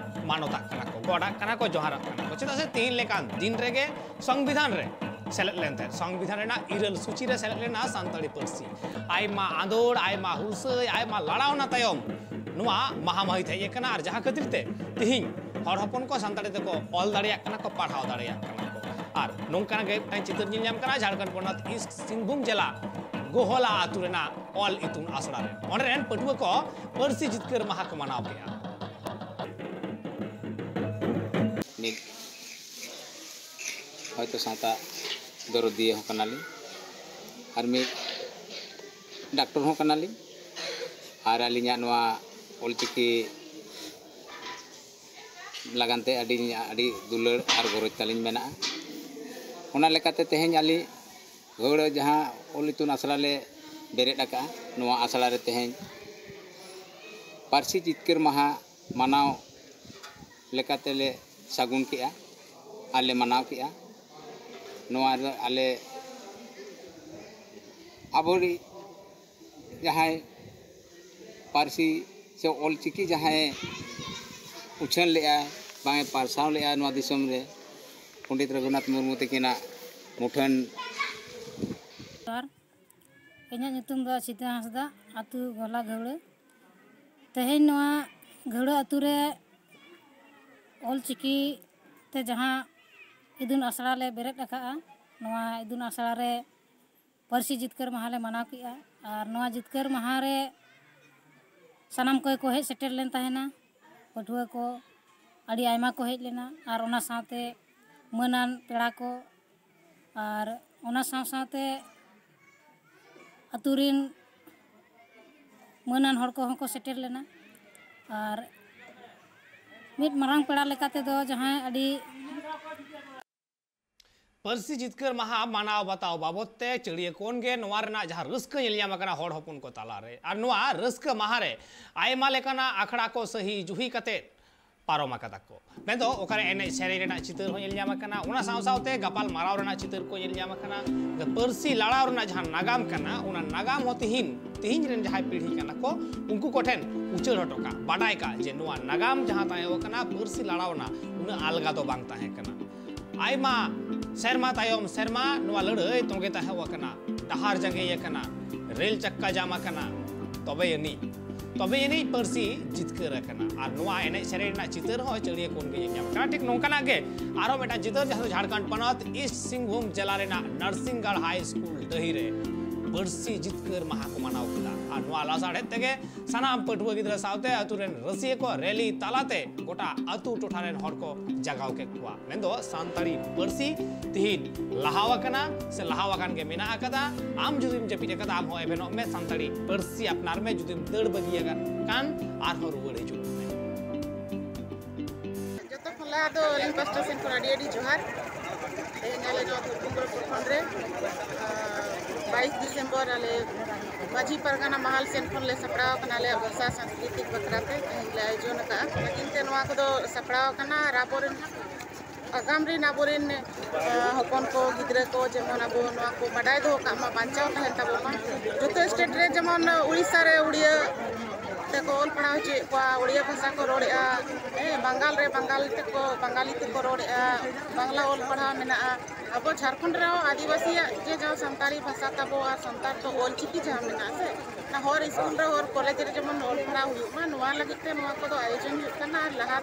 ᱢᱟᱱᱚᱛᱟᱜ ᱠᱟᱱᱟ ᱠᱚ, ᱜᱚᱰᱟᱜ ᱠᱟᱱᱟ ᱠᱚ, ᱡᱚᱦᱟᱨᱟᱜ ᱠᱟᱱᱟ ᱠᱚ᱾ ᱪᱮᱫᱟᱜ ᱥᱮ ᱛᱮᱦᱮᱧ ᱞᱮᱠᱟᱱ ᱫᱤᱱ ᱨᱮᱜᱮ ᱥᱚᱝᱵᱤᱫᱷᱟᱱ ᱨᱮ ᱥᱮᱞᱮᱫ ᱞᱮᱱ ᱛᱟᱦᱮᱸᱫ, ᱥᱚᱝᱵᱤᱫᱷᱟᱱ ᱨᱮᱱᱟᱜ ᱤᱨᱟᱹᱞ ᱥᱩᱪᱤ ᱨᱮ ᱥᱮᱞᱮᱫ ᱞᱮᱱᱟ ᱥᱟᱱᱛᱟᱲᱤ ᱯᱟᱹᱨᱥᱤ᱾ ᱟᱭᱢᱟ ᱟᱸᱫᱳᱲ, ᱟᱭᱢᱟ ᱦᱩᱞᱥᱟᱹᱭ, ᱟᱭᱢᱟ ᱞᱟᱲᱟᱣᱱᱟ ᱛᱟᱭᱚᱢ ᱱᱚᱣᱟ ᱢᱟᱦᱟ ᱢᱟᱹᱦᱤᱛ ᱦᱮᱡ ᱟᱠᱟᱱᱟ᱾ ᱟᱨ ᱡᱟᱦᱟᱸ ᱠᱷᱟᱹᱛᱤᱨ ᱛᱮ ᱛᱤᱦᱤᱧ ᱦᱚᱲ ᱦᱚᱯᱚᱱ ᱠᱚ ᱥᱟᱱᱛᱟᱲᱤ ᱛᱮᱠᱚ ᱚᱞ ᱫᱟᱲᱮᱭᱟᱜ ᱠᱟᱱᱟ ᱠᱚ, ᱯᱟᱲᱦᱟᱣ ᱫᱟᱲᱮᱭᱟᱜ ᱠᱟᱱᱟ ᱠᱚ᱾ ᱟᱨ ᱱᱚᱝᱠᱟᱱᱟᱜ ᱜᱮ ᱢᱤᱫᱴᱟᱝ ᱪᱤᱛᱟᱹᱨ ᱧᱮᱞ ᱧᱟᱢ ᱠᱟᱱᱟ ᱡᱷᱟᱲᱠᱷᱚᱸᱰ ᱯᱚᱱᱚᱛ ᱤᱥᱴ ᱥᱤᱝᱵᱷᱩᱢ ᱡᱮᱞᱟ ᱜᱳᱦᱚᱞᱟ ᱟᱹᱛᱩ ᱨᱮᱱᱟᱜ ᱚᱞ ᱤᱛᱩᱱ ᱟᱥᱲᱟ ᱨᱮ᱾ ᱚᱸᱰᱮ ᱨᱮᱱ ᱯᱟᱹᱴᱷᱩᱣᱟᱹ ᱠᱚ ᱯᱟᱹᱨᱥᱤ ᱡᱤᱛᱠᱟᱹᱨ ᱢᱟᱦᱟ ᱠᱚ ᱢᱟᱱᱟᱣ ᱠᱮᱫᱼᱟ᱾ ᱢᱤᱫ ᱦᱚᱭᱛᱳ ᱥᱟᱶᱛᱟ ᱫᱚᱨᱚᱫᱤᱭᱟᱹ ᱦᱚᱸ ᱠᱟᱱᱟᱞᱤᱧ᱾ ᱟᱨ ᱢᱤᱫ ᱰᱟᱠᱛᱚᱨ ᱦᱚᱸ ᱠᱟᱱᱟᱞᱤᱧ᱾ ᱟᱨ ᱟᱹᱞᱤᱧᱟᱜ ᱱᱚᱣᱟ ᱚᱞᱪᱤᱠᱤ ᱞᱟᱜᱟᱱ ᱛᱮ ᱟᱹᱰᱤ, ᱟᱹᱰᱤ ᱫᱩᱞᱟᱹᱲ ᱟᱨ ᱜᱚᱨᱚᱡᱽ ᱛᱟᱹᱞᱤᱧ ᱢᱮᱱᱟᱜᱼᱟ᱾ ᱚᱱᱟ ᱞᱮᱠᱟᱛᱮ ᱛᱮᱦᱮᱧ ᱟᱹᱞᱤᱧ ᱜᱷᱟᱹᱣᱲᱟᱹ ᱡᱟᱦᱟᱸ ᱚᱞ ᱤᱛᱩᱱ ᱟᱥᱲᱟ ᱞᱮ ᱵᱮᱨᱮᱫ ᱟᱠᱟᱫᱼᱟ, ᱱᱚᱣᱟ ᱟᱥᱲᱟ ᱨᱮ ᱛᱮᱦᱮᱧ ᱯᱟᱹᱨᱥᱤ ᱡᱤᱛᱠᱟᱹᱨ ᱢᱟᱦᱟ ᱢᱟᱱᱟᱣ ᱞᱮᱠᱟᱛᱮ ᱞᱮ ᱥᱟᱹᱜᱩᱱ ᱠᱮᱜᱼᱟ ᱟᱨ ᱞᱮ ᱢᱟᱱᱟᱣ ᱠᱮᱜᱼᱟ᱾ ᱱᱚᱣᱟ ᱨᱮ ᱟᱞᱮ ᱟᱵᱚᱨᱤᱡ ᱡᱟᱦᱟᱸᱭ ᱯᱟᱹᱨᱥᱤ ᱥᱮ ᱚᱞᱪᱤᱠᱤ ᱡᱟᱦᱟᱸᱭ ᱩᱪᱷᱟᱹᱱ ᱞᱮᱜᱼᱟ, ᱵᱟᱝ ᱮ ᱯᱟᱨᱥᱟᱣ ᱞᱮᱜᱼᱟ ᱱᱚᱣᱟ ᱫᱤᱥᱚᱢ ᱨᱮ, ᱯᱚᱱᱰᱤᱛ ᱨᱚᱜᱷᱩᱱᱟᱛᱷ ᱢᱩᱨᱢᱩ ᱛᱟᱹᱠᱤᱱᱟᱜ ᱢᱩᱴᱷᱟᱹᱱ᱾ ᱟᱨ ᱤᱧᱟᱹᱜ ᱧᱩᱛᱩᱢ ᱫᱚ ᱥᱤᱛᱟᱹ ᱦᱟᱸᱥᱫᱟ, ᱟᱹᱛᱩ ᱜᱚᱞᱟ ᱜᱷᱟᱹᱣᱲᱟᱹ᱾ ᱛᱮᱦᱮᱧ ᱱᱚᱣᱟ ᱜᱷᱟᱹᱣᱲᱟᱹ ᱟᱹᱛᱩ ᱨᱮ ᱚᱞᱪᱤᱠᱤ ᱛᱮ ᱡᱟᱦᱟᱸ ᱤᱛᱩᱱ ᱟᱥᱲᱟ ᱞᱮ ᱵᱮᱨᱮᱫ ᱟᱠᱟᱫᱼᱟ, ᱱᱚᱣᱟ ᱤᱛᱩᱱ ᱟᱥᱲᱟ ᱨᱮ ᱯᱟᱹᱨᱥᱤ ᱡᱤᱛᱠᱟᱹᱨ ᱢᱟᱦᱟ ᱞᱮ ᱢᱟᱱᱟᱣ ᱠᱮᱜᱼᱟ᱾ ᱟᱨ ᱱᱚᱣᱟ ᱡᱤᱛᱠᱟᱹᱨ ᱢᱟᱦᱟ ᱨᱮ ᱥᱟᱱᱟᱢ ᱠᱚᱜᱮ ᱠᱚ ᱦᱮᱡ ᱥᱮᱴᱮᱨ ᱞᱮᱱ ᱛᱟᱦᱮᱱᱟ᱾ ᱯᱟᱹᱴᱷᱩᱣᱟᱹ ᱠᱚ ᱟᱹᱰᱤ ᱟᱭᱢᱟ ᱠᱚ ᱦᱮᱡ ᱞᱮᱱᱟ᱾ ᱟᱨ ᱚᱱᱟ ᱥᱟᱶᱛᱮ ᱢᱟᱹᱱᱟᱱ ᱯᱮᱲᱟ ᱠᱚ, ᱟᱨ ᱚᱱᱟ ᱥᱟᱶ ᱥᱟᱶᱛᱮ ᱟᱹᱛᱩ ᱨᱤᱱ ᱢᱟᱹᱱᱟᱱ ᱦᱚᱲ ᱠᱚᱦᱚᱸ ᱠᱚ ᱥᱮᱴᱮᱨ ᱞᱮᱱᱟ᱾ ᱟᱨ ᱢᱤᱫ ᱢᱟᱨᱟᱝ ᱯᱮᱲᱟ ᱞᱮᱠᱟ ᱛᱮᱫᱚ ᱡᱟᱦᱟᱸᱭ ᱟᱹᱰᱤ ᱯᱟᱹᱨᱥᱤ ᱡᱤᱛᱠᱟᱹᱨ ᱢᱟᱦᱟ ᱢᱟᱱᱟᱣ ᱵᱟᱛᱟᱣ ᱵᱟᱵᱚᱫ ᱛᱮ ᱪᱟᱹᱲᱤᱭᱟᱹ ᱠᱚᱱ ᱜᱮ ᱱᱚᱣᱟ ᱨᱮᱱᱟᱜ ᱡᱟᱦᱟᱸ ᱨᱟᱹᱥᱠᱟᱹ ᱧᱮᱞ ᱧᱟᱢ ᱟᱠᱟᱱᱟ ᱦᱚᱲ ᱦᱚᱯᱚᱱ ᱠᱚ ᱛᱟᱞᱟᱨᱮ, ᱟᱨ ᱱᱚᱣᱟ ᱨᱟᱹᱥᱠᱟᱹ ᱢᱟᱦᱟ ᱨᱮ ᱟᱭᱢᱟ ᱞᱮᱠᱟᱱᱟᱜ ᱟᱠᱷᱲᱟ ᱠᱚ ᱥᱟᱹᱦᱤ ᱡᱩᱦᱤ ᱠᱟᱛᱮ ᱯᱟᱨᱚᱢ ᱟᱠᱟᱫᱟ ᱠᱚ᱾ ᱢᱮᱱᱫᱚ ᱚᱠᱟᱨᱮ ᱮᱱᱮᱡ ᱥᱮᱨᱮᱧ ᱨᱮᱱᱟᱜ ᱪᱤᱛᱟᱹᱨ ᱦᱚᱸ ᱧᱮᱞ ᱧᱟᱢ ᱟᱠᱟᱱᱟ, ᱚᱱᱟ ᱥᱟᱶ ᱥᱟᱶᱛᱮ ᱜᱟᱯᱟᱞ ᱢᱟᱨᱟᱣ ᱨᱮᱱᱟᱜ ᱪᱤᱛᱟᱹᱨ ᱠᱚ ᱧᱮᱞ ᱧᱟᱢ ᱟᱠᱟᱱᱟ᱾ ᱯᱟᱹᱨᱥᱤ ᱞᱟᱲᱟᱣ ᱨᱮᱱᱟᱜ ᱡᱟᱦᱟᱸ ᱱᱟᱜᱟᱢ ᱠᱟᱱᱟ, ᱚᱱᱟ ᱱᱟᱜᱟᱢ ᱦᱚᱸ ᱛᱤᱦᱤᱧ, ᱛᱤᱦᱤᱧ ᱨᱮᱱ ᱡᱟᱦᱟᱸᱭ ᱯᱤᱲᱦᱤ ᱠᱟᱱᱟ ᱠᱚ, ᱩᱱᱠᱩ ᱠᱚᱴᱷᱮᱱ ᱩᱪᱟᱹᱲ ᱦᱚᱴᱚ ᱠᱟᱜ, ᱵᱟᱰᱟᱭ ᱠᱟᱜ ᱡᱮ ᱱᱚᱣᱟ ᱱᱟᱜᱟᱢ ᱡᱟᱦᱟᱸ ᱛᱟᱦᱮᱸ ᱠᱟᱱᱟ, ᱯᱟᱹᱨᱥᱤ ᱞᱟᱲᱟᱣ ᱨᱮᱱᱟᱜ ᱩᱱᱟᱹᱜ ᱟᱞᱜᱟ ᱫᱚ ᱵᱟᱝ ᱛᱟᱦᱮᱸ ᱠᱟᱱᱟ᱾ ᱟᱭᱢᱟ ᱥᱮᱨᱢᱟ ᱛᱟᱭᱚᱢ ᱥᱮᱨᱢᱟ ᱱᱚᱣᱟ ᱞᱟᱹᱲᱦᱟᱹᱭ ᱛᱚᱸᱜᱮ ᱛᱟᱦᱮᱸ ᱟᱠᱟᱱᱟ᱾ ᱰᱟᱦᱟᱨ ᱡᱟᱸᱜᱮ ᱟᱠᱟᱱᱟ, ᱨᱮᱞ ᱪᱟᱠᱟ ᱡᱟᱢ ᱟᱠᱟᱱᱟ, ᱛᱚᱵᱮ ᱟᱹᱱᱤᱡ, ᱛᱚᱵᱮ ᱟᱹᱱᱤᱡ ᱯᱟᱹᱨᱥᱤ ᱡᱤᱛᱠᱟᱹᱨ ᱟᱠᱟᱱᱟ᱾ ᱟᱨ ᱱᱚᱣᱟ ᱮᱱᱮᱡ ᱥᱮᱨᱮᱧ ᱨᱮᱱᱟᱜ ᱪᱤᱛᱟᱹᱨ ᱦᱚᱸ ᱪᱟᱹᱲᱤᱭᱟᱹ ᱠᱚᱱ ᱜᱮ ᱧᱮᱞ ᱧᱟᱢ ᱠᱟᱱᱟ᱾ ᱴᱷᱤᱠ ᱱᱚᱝᱠᱟᱱᱟᱜ ᱜᱮ ᱟᱨᱚ ᱢᱤᱫᱴᱟᱝ ᱪᱤᱛᱟᱹᱨ, ᱡᱟᱦᱟᱸ ᱫᱚ ᱡᱷᱟᱲᱠᱷᱚᱸᱰ ᱯᱚᱱᱚᱛ ᱤᱥᱴ ᱥᱤᱝᱵᱷᱩᱢ ᱡᱮᱞᱟ ᱨᱮᱱᱟᱜ ᱱᱟᱨᱥᱤᱝᱜᱟᱲ ᱦᱟᱭ ᱥᱠᱩᱞ ᱰᱟᱹᱦᱤ ᱨᱮ ᱯᱟᱹᱨᱥᱤ ᱡᱤᱛᱠᱟᱹᱨ ᱢᱟᱦᱟ ᱠᱚ ᱢᱟᱱᱟᱣ ᱠᱮᱫᱟ᱾ ᱟᱨ ᱱᱚᱣᱟ ᱞᱟᱥᱟᱲᱦᱮᱫ ᱛᱮᱜᱮ ᱥᱟᱱᱟᱢ ᱯᱟᱹᱴᱷᱩᱣᱟᱹ ᱜᱤᱫᱽᱨᱟᱹ ᱥᱟᱶᱛᱮ ᱟᱹᱛᱩ ᱨᱮᱱ ᱨᱟᱹᱥᱤᱭᱟᱹ ᱠᱚ ᱨᱮᱞᱤ ᱛᱟᱞᱟᱛᱮ ᱜᱚᱴᱟ ᱟᱹᱛᱩ ᱴᱚᱴᱷᱟ ᱨᱮᱱ ᱦᱚᱲ ᱠᱚ ᱡᱟᱜᱟᱣ ᱠᱮᱫ ᱠᱚᱣᱟ᱾ ᱢᱮᱱᱫᱚ ᱥᱟᱱᱛᱟᱲᱤ ᱯᱟᱹᱨᱥᱤ ᱛᱤᱦᱤᱧ ᱞᱟᱦᱟᱣ ᱟᱠᱟᱱᱟ ᱥᱮ ᱞᱟᱦᱟᱣ ᱟᱠᱟᱱ ᱜᱮ ᱢᱮᱱᱟᱜ ᱟᱠᱟᱫᱟ᱾ ᱟᱢ ᱡᱩᱫᱤᱢ ᱡᱟᱹᱯᱤᱫ ᱟᱠᱟᱫᱟ, ᱟᱢ ᱦᱚᱸ ᱮᱵᱷᱮᱱᱚᱜ ᱢᱮ, ᱥᱟᱱᱛᱟᱲᱤ ᱯᱟᱹᱨᱥᱤ ᱟᱯᱱᱟᱨ ᱢᱮ᱾ ᱡᱩᱫᱤᱢ ᱫᱟᱹᱲ ᱵᱟᱹᱜᱤ ᱟᱠᱟᱫ ᱠᱷᱟᱱ, ᱟᱨᱦᱚᱸ ᱨᱩᱣᱟᱹᱲ ᱦᱤᱡᱩᱜ ᱢᱮ᱾ ᱡᱚᱛᱚ ᱠᱷᱚᱱ ᱞᱟᱦᱟ ᱫᱚ ᱟᱹᱞᱤᱧ ᱯᱟᱥᱴᱟ ᱥᱮᱱ ᱠᱷᱚᱱ ᱟᱹᱰᱤ ᱟᱹᱰᱤ ᱡᱚᱦᱟᱨ᱾ ᱛᱮᱦᱮᱧ ᱟᱞᱮ ᱱᱚᱣᱟ ᱫᱷᱚᱨᱢᱚᱜᱚᱲ ᱯᱨᱚᱠᱷᱚᱸᱰ ᱨᱮ, ᱟᱨ, ᱵᱟᱭᱤᱥ ᱰᱤᱥᱮᱢᱵᱚᱨ ᱟᱞᱮ ᱢᱟᱹᱡᱷᱤ ᱯᱟᱨᱜᱟᱱᱟ ᱢᱟᱦᱟᱞ ᱥᱮᱱ ᱠᱷᱚᱱ ᱞᱮ ᱥᱟᱯᱲᱟᱣ ᱟᱠᱟᱱᱟ᱾ ᱟᱞᱮᱭᱟᱜ ᱵᱷᱟᱥᱟ ᱥᱟᱝᱥᱠᱨᱤᱛᱤᱠ ᱵᱟᱠᱷᱨᱟ ᱛᱮ ᱛᱮᱦᱮᱧ ᱞᱮ ᱟᱭᱳᱡᱚᱱ ᱟᱠᱟᱫᱼᱟ᱾ ᱞᱟᱹᱜᱤᱫ ᱛᱮ ᱱᱚᱣᱟ ᱠᱚᱫᱚ ᱥᱟᱯᱲᱟᱣ ᱟᱠᱟᱱᱟ ᱟᱨ ᱟᱵᱚᱨᱮᱱ ᱟᱜᱟᱢ ᱨᱮᱱ ᱟᱵᱚᱨᱮᱱ, ᱟᱸ, ᱦᱚᱯᱚᱱ ᱠᱚ, ᱜᱤᱫᱽᱨᱟᱹ ᱠᱚ ᱡᱮᱢᱚᱱ ᱟᱵᱚ ᱱᱚᱣᱟ ᱠᱚ ᱵᱟᱰᱟᱭ ᱫᱚᱦᱚ ᱠᱟᱜ ᱢᱟ, ᱵᱟᱧᱪᱟᱣ ᱛᱟᱦᱮᱱ ᱛᱟᱵᱚᱱ ᱢᱟ᱾ ᱡᱚᱛᱚ ᱥᱴᱮᱴ ᱨᱮ ᱡᱮᱢᱚᱱ ᱩᱲᱤᱥᱥᱟ ᱨᱮ ᱩᱲᱤᱭᱟᱹ ᱛᱮᱠᱚ ᱚᱞ ᱯᱟᱲᱦᱟᱣ ᱦᱚᱪᱚᱭᱮᱫ ᱠᱚᱣᱟ, ᱩᱲᱤᱭᱟᱹ ᱵᱷᱟᱥᱟ ᱠᱚ ᱨᱚᱲᱮᱫᱼᱟ, ᱦᱮᱸ, ᱵᱟᱝᱜᱟᱞ ᱨᱮ ᱵᱟᱝᱜᱟᱞᱤ ᱛᱮᱠᱚ, ᱵᱟᱝᱜᱟᱞᱤ ᱛᱮᱠᱚ ᱨᱚᱲᱮᱫᱼᱟ, ᱵᱟᱝᱞᱟ ᱚᱞ ᱯᱟᱲᱦᱟᱣ ᱢᱮᱱᱟᱜᱼᱟ᱾ ᱟᱵᱚ ᱡᱷᱟᱲᱠᱷᱚᱸᱰ ᱨᱮᱦᱚᱸ ᱟᱹᱫᱤᱵᱟᱹᱥᱤᱭᱟᱜ ᱡᱮ ᱡᱟᱦᱟᱸ ᱥᱟᱱᱛᱟᱲᱤ ᱵᱷᱟᱥᱟ ᱛᱟᱵᱚ ᱟᱨ ᱥᱟᱱᱛᱟᱲ ᱫᱚ ᱚᱞ ᱪᱤᱠᱤ ᱡᱟᱦᱟᱸ ᱢᱮᱱᱟᱜᱼᱟ ᱥᱮ, ᱚᱱᱟ ᱦᱚᱨ ᱥᱠᱩᱞ ᱨᱮ, ᱦᱚᱨ ᱠᱚᱞᱮᱡᱽ ᱨᱮ ᱡᱮᱢᱚᱱ ᱚᱞ ᱯᱟᱲᱦᱟᱣ ᱦᱩᱭᱩᱜ ᱢᱟ, ᱱᱚᱣᱟ ᱞᱟᱹᱜᱤᱫ ᱛᱮ ᱱᱚᱣᱟ ᱠᱚᱫᱚ ᱟᱭᱳᱡᱚᱱ ᱦᱩᱭᱩᱜ ᱠᱟᱱᱟ᱾ ᱟᱨ ᱞᱟᱦᱟ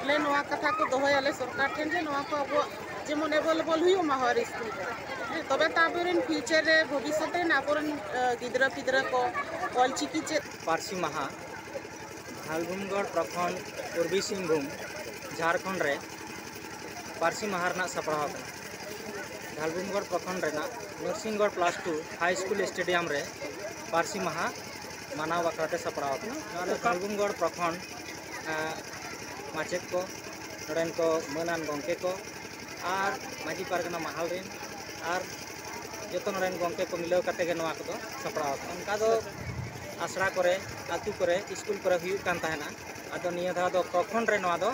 ᱞᱮ ᱱᱚᱣᱟ ᱠᱟᱛᱷᱟ ᱠᱚ ᱫᱚᱦᱚᱭᱟᱞᱮ ᱥᱚᱨᱠᱟᱨ ᱴᱷᱮᱱ ᱡᱮ ᱱᱚᱣᱟ ᱠᱚ ᱟᱵᱚᱣᱟᱜ ᱡᱮᱢᱚᱱ ᱮᱵᱮᱞᱮᱵᱚᱞ ᱦᱩᱭᱩᱜ ᱢᱟ ᱦᱚᱨ ᱥᱠᱩᱞ ᱨᱮ᱾ ᱦᱮᱸ, ᱛᱚᱵᱮ ᱛᱚ ᱟᱵᱚᱨᱮᱱ ᱯᱷᱤᱭᱩᱪᱟᱨ ᱨᱮ, ᱵᱷᱚᱵᱤᱥᱥᱚᱛ ᱨᱮᱱ ᱟᱵᱚᱨᱮᱱ, ᱟᱸ, ᱜᱤᱫᱽᱨᱟᱹ ᱯᱤᱫᱽᱨᱟᱹ ᱠᱚ ᱚᱞ ᱪᱤᱠᱤ ᱪᱮᱫ ᱯᱟᱹᱨᱥᱤ ᱢᱟᱦᱟ ᱫᱷᱟᱞᱵᱷᱩᱢᱜᱚᱲ ᱯᱨᱚᱠᱷᱚᱸᱰ, ᱯᱩᱨᱵᱤ ᱥᱤᱝᱵᱷᱩᱢ, ᱡᱷᱟᱲᱠᱷᱚᱸᱰ ᱨᱮ ᱯᱟᱹᱨᱥᱤ ᱢᱟᱦᱟ ᱨᱮᱱᱟᱜ ᱥᱟᱯᱲᱟᱣ ᱟᱠᱟᱱᱟ᱾ ᱫᱷᱟᱞᱵᱷᱩᱢᱜᱚᱲ ᱯᱨᱚᱠᱷᱚᱸᱰ ᱨᱮᱱᱟᱜ ᱱᱚᱨᱥᱤᱝᱜᱚᱲ ᱯᱞᱟᱥ ᱴᱩ ᱦᱟᱭ ᱥᱠᱩᱞ ᱥᱴᱮᱰᱤᱭᱟᱢ ᱨᱮ ᱯᱟᱹᱨᱥᱤ ᱢᱟᱦᱟ ᱢᱟᱱᱟᱣ ᱵᱟᱠᱷᱨᱟ ᱛᱮ ᱥᱟᱯᱲᱟᱣ ᱟᱠᱟᱱᱟ᱾ ᱱᱚᱣᱟ ᱫᱚ ᱫᱷᱟᱞᱵᱷᱩᱢᱜᱚᱲ ᱯᱨᱚᱠᱷᱚᱸᱰ, ᱮᱸ, ᱢᱟᱪᱮᱫ ᱠᱚ, ᱱᱚᱰᱮᱱ ᱠᱚ ᱢᱟᱹᱱᱟᱱ ᱜᱚᱢᱠᱮ ᱠᱚ ᱟᱨ ᱢᱟᱹᱡᱷᱤ ᱯᱟᱨᱜᱟᱱᱟ ᱢᱟᱦᱟᱞ ᱨᱮᱱ ᱟᱨ ᱡᱚᱛᱚ ᱱᱚᱰᱮᱱ ᱜᱚᱢᱠᱮ ᱠᱚ ᱢᱤᱞᱟᱹᱣ ᱠᱟᱛᱮ ᱜᱮ ᱱᱚᱣᱟ ᱠᱚᱫᱚ ᱥᱟᱯᱲᱟᱣ ᱟᱠᱟᱱᱟ᱾ ᱚᱱᱠᱟ ᱫᱚ ᱟᱥᱲᱟ ᱠᱚᱨᱮ, ᱟᱹᱛᱩ ᱠᱚᱨᱮ, ᱥᱠᱩᱞ ᱠᱚᱨᱮ ᱦᱩᱭᱩᱜ ᱠᱟᱱ ᱛᱟᱦᱮᱱᱟ, ᱟᱫᱚ ᱱᱤᱭᱟᱹ ᱫᱷᱟᱣ ᱫᱚ ᱯᱨᱚᱠᱷᱚᱸᱰ ᱨᱮ ᱱᱚᱣᱟ ᱫᱚ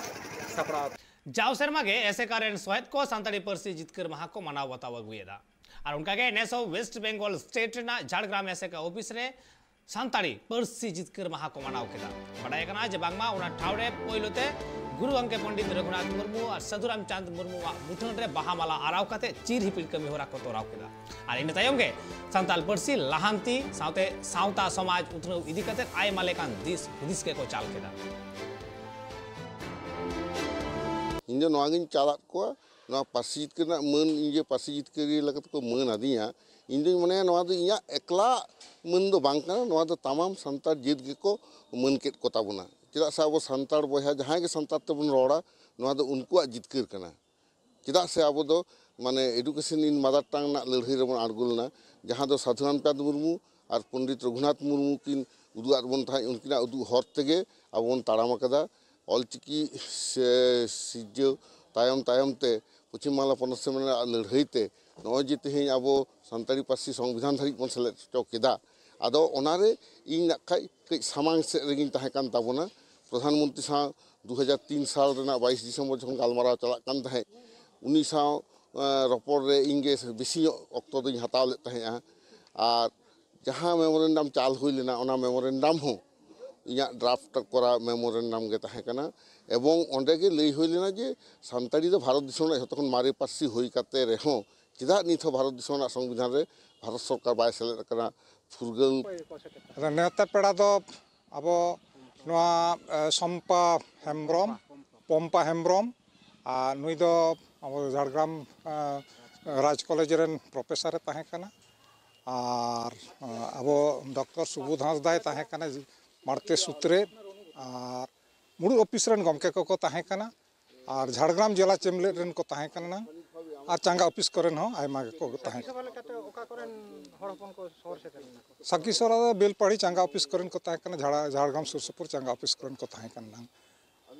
ᱥᱟᱯᱲᱟᱣ ᱟᱠᱟᱱᱟ᱾ ᱡᱟᱣ ᱥᱮᱨᱢᱟ ᱜᱮ ᱮᱥᱮᱠᱟ ᱨᱮᱱ ᱥᱚᱦᱮᱫ ᱠᱚ ᱥᱟᱱᱛᱟᱲᱤ ᱯᱟᱹᱨᱥᱤ ᱡᱤᱛᱠᱟᱹᱨ ᱢᱟᱦᱟ ᱠᱚ ᱢᱟᱱᱟᱣ ᱵᱟᱛᱟᱣ ᱟᱹᱜᱩᱭᱮᱫᱟ᱾ ᱟᱨ ᱚᱱᱠᱟᱜᱮ ᱱᱮᱥ ᱦᱚᱸ ᱳᱭᱮᱥᱴ ᱵᱮᱝᱜᱚᱞ ᱥᱴᱮᱴ ᱨᱮᱱᱟᱜ ᱡᱷᱟᱲᱜᱨᱟᱢ ᱮᱥᱮᱠᱟ ᱚᱯᱷᱤᱥ ᱨᱮ ᱥᱟᱱᱛᱟᱲᱤ ᱯᱟᱹᱨᱥᱤ ᱡᱤᱛᱠᱟᱹᱨ ᱢᱟᱦᱟ ᱠᱚ ᱢᱟᱱᱟᱣ ᱠᱮᱫᱟ᱾ ᱵᱟᱰᱟᱭ ᱠᱟᱱᱟ ᱡᱮ ᱵᱟᱝᱢᱟ ᱚᱱᱟ ᱴᱷᱟᱶ ᱨᱮ ᱯᱳᱭᱞᱳ ᱛᱮ ᱜᱩᱨᱩ ᱜᱚᱢᱠᱮ ᱯᱚᱱᱰᱤᱛ ᱨᱚᱜᱷᱩᱱᱟᱛᱷ ᱢᱩᱨᱢᱩ ᱟᱨ ᱥᱟᱹᱫᱷᱩ ᱨᱟᱢᱪᱟᱸᱫᱽ ᱢᱩᱨᱢᱩᱣᱟᱜ ᱢᱩᱴᱷᱟᱹᱱ ᱨᱮ ᱵᱟᱦᱟ ᱢᱟᱞᱟ ᱟᱨᱟᱣ ᱠᱟᱛᱮ ᱪᱤᱨ ᱦᱤᱯᱤᱲ ᱠᱟᱹᱢᱤ ᱦᱚᱨᱟ ᱠᱚ ᱛᱚᱨᱟᱣ ᱠᱮᱫᱟ᱾ ᱟᱨ ᱤᱱᱟᱹ ᱛᱟᱭᱚᱢ ᱜᱮ ᱥᱟᱱᱛᱟᱲ ᱯᱟᱹᱨᱥᱤ ᱞᱟᱦᱟᱱᱛᱤ ᱥᱟᱶᱛᱮ ᱥᱟᱶᱛᱟ ᱥᱚᱢᱟᱡᱽ ᱩᱛᱱᱟᱹᱣ ᱤᱫᱤ ᱠᱟᱛᱮ ᱟᱭᱢᱟ ᱞᱮᱠᱟᱱ ᱫᱤᱥ ᱦᱩᱫᱤᱥ ᱜᱮᱠᱚ ᱪᱟᱞ ᱠᱮᱫᱟ᱾ ᱤᱧ ᱫᱚ ᱱᱚᱣᱟ ᱜᱤᱧ ᱪᱟᱞᱟᱫ ᱠᱚᱣᱟ, ᱱᱚᱣᱟ ᱯᱟᱹᱨᱥᱤ ᱡᱤᱛᱠᱟᱹᱨ ᱨᱮᱱᱟᱜ ᱢᱟᱹᱱ, ᱤᱧ ᱡᱮ ᱯᱟᱹᱨᱥᱤ ᱡᱤᱛᱠᱟᱹᱨᱤᱭᱟᱹ ᱞᱮᱠᱟ ᱛᱮᱠᱚ ᱢᱟᱹᱱ ᱟᱹᱫᱤᱧᱟ, ᱤᱧ ᱫᱩᱧ ᱢᱚᱱᱮᱭᱟ ᱱᱚᱣᱟ ᱫᱚ ᱤᱧᱟᱹᱜ ᱮᱠᱞᱟ ᱢᱟᱹᱱ ᱫᱚ ᱵᱟᱝ ᱠᱟᱱᱟ, ᱱᱚᱣᱟ ᱫᱚ ᱛᱟᱢᱟᱢ ᱥᱟᱱᱛᱟᱲ ᱡᱟᱹᱛ ᱜᱮᱠᱚ ᱢᱟᱹᱱ ᱠᱮᱫ ᱠᱚ ᱛᱟᱵᱚᱱᱟ᱾ ᱪᱮᱫᱟᱜ ᱥᱮ ᱟᱵᱚ ᱥᱟᱱᱛᱟᱲ ᱵᱚᱭᱦᱟ ᱡᱟᱦᱟᱸᱭ ᱜᱮ ᱥᱟᱱᱛᱟᱲ ᱛᱮᱵᱚᱱ ᱨᱚᱲᱟ, ᱱᱚᱣᱟ ᱫᱚ ᱩᱱᱠᱩᱣᱟᱜ ᱡᱤᱛᱠᱟᱹᱨ ᱠᱟᱱᱟ᱾ ᱪᱮᱫᱟᱜ ᱥᱮ ᱟᱵᱚ ᱫᱚ ᱢᱟᱱᱮ education in mother tongue ᱨᱮᱱᱟᱜ ᱞᱟᱹᱲᱦᱟᱹᱭ ᱨᱮᱵᱚᱱ ᱟᱬᱜᱚ ᱞᱮᱱᱟ, ᱡᱟᱦᱟᱸ ᱫᱚ ᱥᱟᱫᱷᱩ ᱨᱟᱢᱪᱟᱸᱫᱽ ᱢᱩᱨᱢᱩ ᱟᱨ ᱯᱚᱱᱰᱤᱛ ᱨᱚᱜᱷᱩᱱᱟᱛᱷ ᱢᱩᱨᱢᱩ ᱠᱤᱱ ᱩᱫᱩᱜ ᱟᱫ ᱵᱚᱱ ᱛᱟᱦᱮᱸᱫ, ᱩᱱᱠᱤᱱᱟᱜ ᱩᱫᱩᱜ ᱦᱚᱨ ᱛᱮᱜᱮ ᱟᱵᱚ ᱵᱚᱱ ᱛᱟᱲᱟᱢ ᱟᱠᱟᱫᱟ᱾ ᱚᱞᱪᱤᱠᱤ ᱥᱮ ᱥᱤᱨᱡᱟᱹᱣ ᱛᱟᱭᱚᱢ ᱛᱟᱭᱚᱢ ᱛᱮ ᱯᱚᱪᱷᱤᱢ ᱵᱟᱝᱞᱟ ᱯᱚᱱᱚᱛ ᱥᱮᱢᱞᱮᱫ ᱨᱮᱱᱟᱜ ᱞᱟᱹᱲᱦᱟᱹᱭ ᱛᱮ ᱱᱚᱜᱼᱚᱭ ᱡᱮ ᱛᱮᱦᱮᱧ ᱟᱵᱚ ᱥᱟᱱᱛᱟᱲᱤ ᱯᱟᱹᱨᱥᱤ ᱥᱚᱝᱵᱤᱫᱷᱟᱱ ᱫᱷᱟᱹᱨᱤᱡ ᱵᱚᱱ ᱥᱮᱞᱮᱫ ᱦᱚᱪᱚ ᱠᱮᱫᱟ, ᱟᱫᱚ ᱚᱱᱟᱨᱮ ᱤᱧ ᱱᱟᱜ ᱠᱷᱟᱡ ᱠᱟᱹᱡ ᱥᱟᱢᱟᱝ ᱥᱮᱫ ᱨᱮᱜᱤᱧ ᱛᱟᱦᱮᱸ ᱠᱟᱱ ᱛᱟᱵᱚᱱᱟ᱾ ᱯᱨᱚᱫᱷᱟᱱ ᱢᱚᱱᱛᱨᱤ ᱥᱟᱶ ᱫᱩ ᱦᱟᱡᱟᱨ ᱛᱤᱱ ᱥᱟᱞ ᱨᱮᱱᱟᱜ ᱵᱟᱭᱤᱥ ᱰᱤᱥᱮᱢᱵᱚᱨ ᱡᱚᱠᱷᱚᱱ ᱜᱟᱞᱢᱟᱨᱟᱣ ᱪᱟᱞᱟᱜ ᱠᱟᱱ ᱛᱟᱦᱮᱸᱫ, ᱩᱱᱤ ᱥᱟᱶ ᱮᱸ, ᱨᱚᱯᱚᱲ ᱨᱮ ᱤᱧ ᱜᱮ ᱵᱮᱥᱤ ᱧᱚᱜ ᱚᱠᱛᱚ ᱫᱚᱧ ᱦᱟᱛᱟᱣ ᱞᱮᱫ ᱛᱟᱦᱮᱸᱫᱼᱟ᱾ ᱟᱨ ᱡᱟᱦᱟᱸ ᱢᱮᱢᱳᱨᱮᱱᱰᱟᱢ ᱪᱟᱞ ᱦᱩᱭ ᱞᱮᱱᱟ, ᱚᱱᱟ ᱢᱮᱢᱳᱨᱮᱱᱰᱟᱢ ᱦᱚᱸ ᱤᱧᱟᱹᱜ ᱰᱨᱟᱯᱴ ᱠᱚᱨᱟ ᱢᱮᱢᱳᱨᱮᱱᱰᱟᱢ ᱜᱮ ᱛᱟᱦᱮᱸ ᱠᱟᱱᱟ᱾ ᱮᱵᱚᱝ ᱚᱸᱰᱮ ᱜᱮ ᱞᱟᱹᱭ ᱦᱩᱭ ᱞᱮᱱᱟ ᱡᱮ ᱥᱟᱱᱛᱟᱲᱤ ᱫᱚ ᱵᱷᱟᱨᱚᱛ ᱫᱤᱥᱚᱢ ᱨᱮᱱᱟᱜ ᱡᱷᱚᱛᱚ ᱠᱷᱚᱱ ᱢᱟᱨᱮ ᱯᱟᱹᱨᱥᱤ ᱦᱩᱭ ᱠᱟᱛᱮ ᱨᱮᱦᱚᱸ ᱪᱮᱫᱟᱜ ᱱᱤᱛ ᱦᱚᱸ ᱵᱷᱟᱨᱚᱛ ᱫᱤᱥᱚᱢ ᱨᱮᱱᱟᱜ ᱥᱚᱝᱵᱤᱫᱷᱟᱱ ᱨᱮ ᱵᱷᱟᱨᱚᱛ ᱥᱚᱨᱠᱟᱨ ᱵᱟᱭ ᱥᱮᱞᱮᱫ ᱟᱠᱟᱱᱟ? ᱯᱷᱩᱨᱜᱟᱹᱞ ᱟᱫᱚ ᱱᱮᱣᱛᱟ ᱯᱮᱲᱟ ᱫᱚ ᱟᱵᱚ ᱱᱚᱣᱟ, ᱮ, ᱥᱚᱢᱯᱟ ᱦᱮᱢᱵᱨᱚᱢ, ᱯᱚᱢᱯᱟ ᱦᱮᱢᱵᱨᱚᱢ, ᱟᱨ ᱱᱩᱭ ᱫᱚ ᱟᱵᱚ ᱡᱷᱟᱲᱜᱨᱟᱢ, ᱮ, ᱨᱟᱡᱽ ᱠᱚᱞᱮᱡᱽ ᱨᱮᱱ ᱯᱨᱚᱯᱷᱮᱥᱚᱨᱮ ᱛᱟᱦᱮᱸ ᱠᱟᱱᱟ᱾ ᱟᱨ, ᱮ, ᱟᱵᱚ ᱰᱚᱠᱴᱚᱨ ᱥᱩᱵᱳᱫᱷ ᱦᱟᱸᱥᱫᱟᱭ ᱛᱟᱦᱮᱸ ᱠᱟᱱᱟ ᱢᱟᱬᱛᱮ ᱥᱩᱛᱨᱮᱫ, ᱟᱨ ᱢᱩᱬᱩᱫ ᱚᱯᱷᱤᱥ ᱨᱮᱱ ᱜᱚᱢᱠᱮ ᱠᱚᱠᱚ ᱛᱟᱦᱮᱸ ᱠᱟᱱᱟ, ᱟᱨ ᱡᱷᱟᱲᱜᱨᱟᱢ ᱡᱮᱞᱟ ᱪᱮᱢᱞᱮᱫ ᱨᱮᱱ ᱠᱚ ᱛᱟᱦᱮᱸ ᱠᱟᱱᱟ, ᱟᱨ ᱪᱟᱸᱜᱟ ᱚᱯᱷᱤᱥ ᱠᱚᱨᱮᱱ ᱦᱚᱸ ᱟᱭᱢᱟ ᱜᱮᱠᱚ ᱛᱟᱦᱮᱸ ᱠᱟᱱᱟ᱾ ᱥᱚᱵᱷᱟ ᱞᱮᱠᱟᱛᱮ ᱚᱠᱟ ᱠᱚᱨᱮᱱ ᱦᱚᱲ ᱦᱚᱯᱚᱱ ᱠᱚ ᱥᱚᱦᱚᱨ ᱥᱮᱴᱮᱨ ᱞᱮᱱᱟ ᱠᱚ? ᱥᱟᱹᱠᱤ ᱥᱚᱨᱟ ᱫᱚ ᱵᱮᱞᱯᱟᱦᱟᱲᱤ ᱪᱟᱸᱜᱟ ᱚᱯᱷᱤᱥ ᱠᱚᱨᱮᱱ ᱠᱚ ᱛᱟᱦᱮᱸ ᱠᱟᱱᱟ, ᱡᱷᱟᱲᱟ-, ᱡᱷᱟᱲᱜᱨᱟᱢ ᱥᱩᱨ ᱥᱩᱯᱩᱨ ᱪᱟᱸᱜᱟ ᱚᱯᱷᱤᱥ ᱠᱚᱨᱮᱱ ᱠᱚ ᱛᱟᱦᱮᱸ ᱠᱟᱱᱟ᱾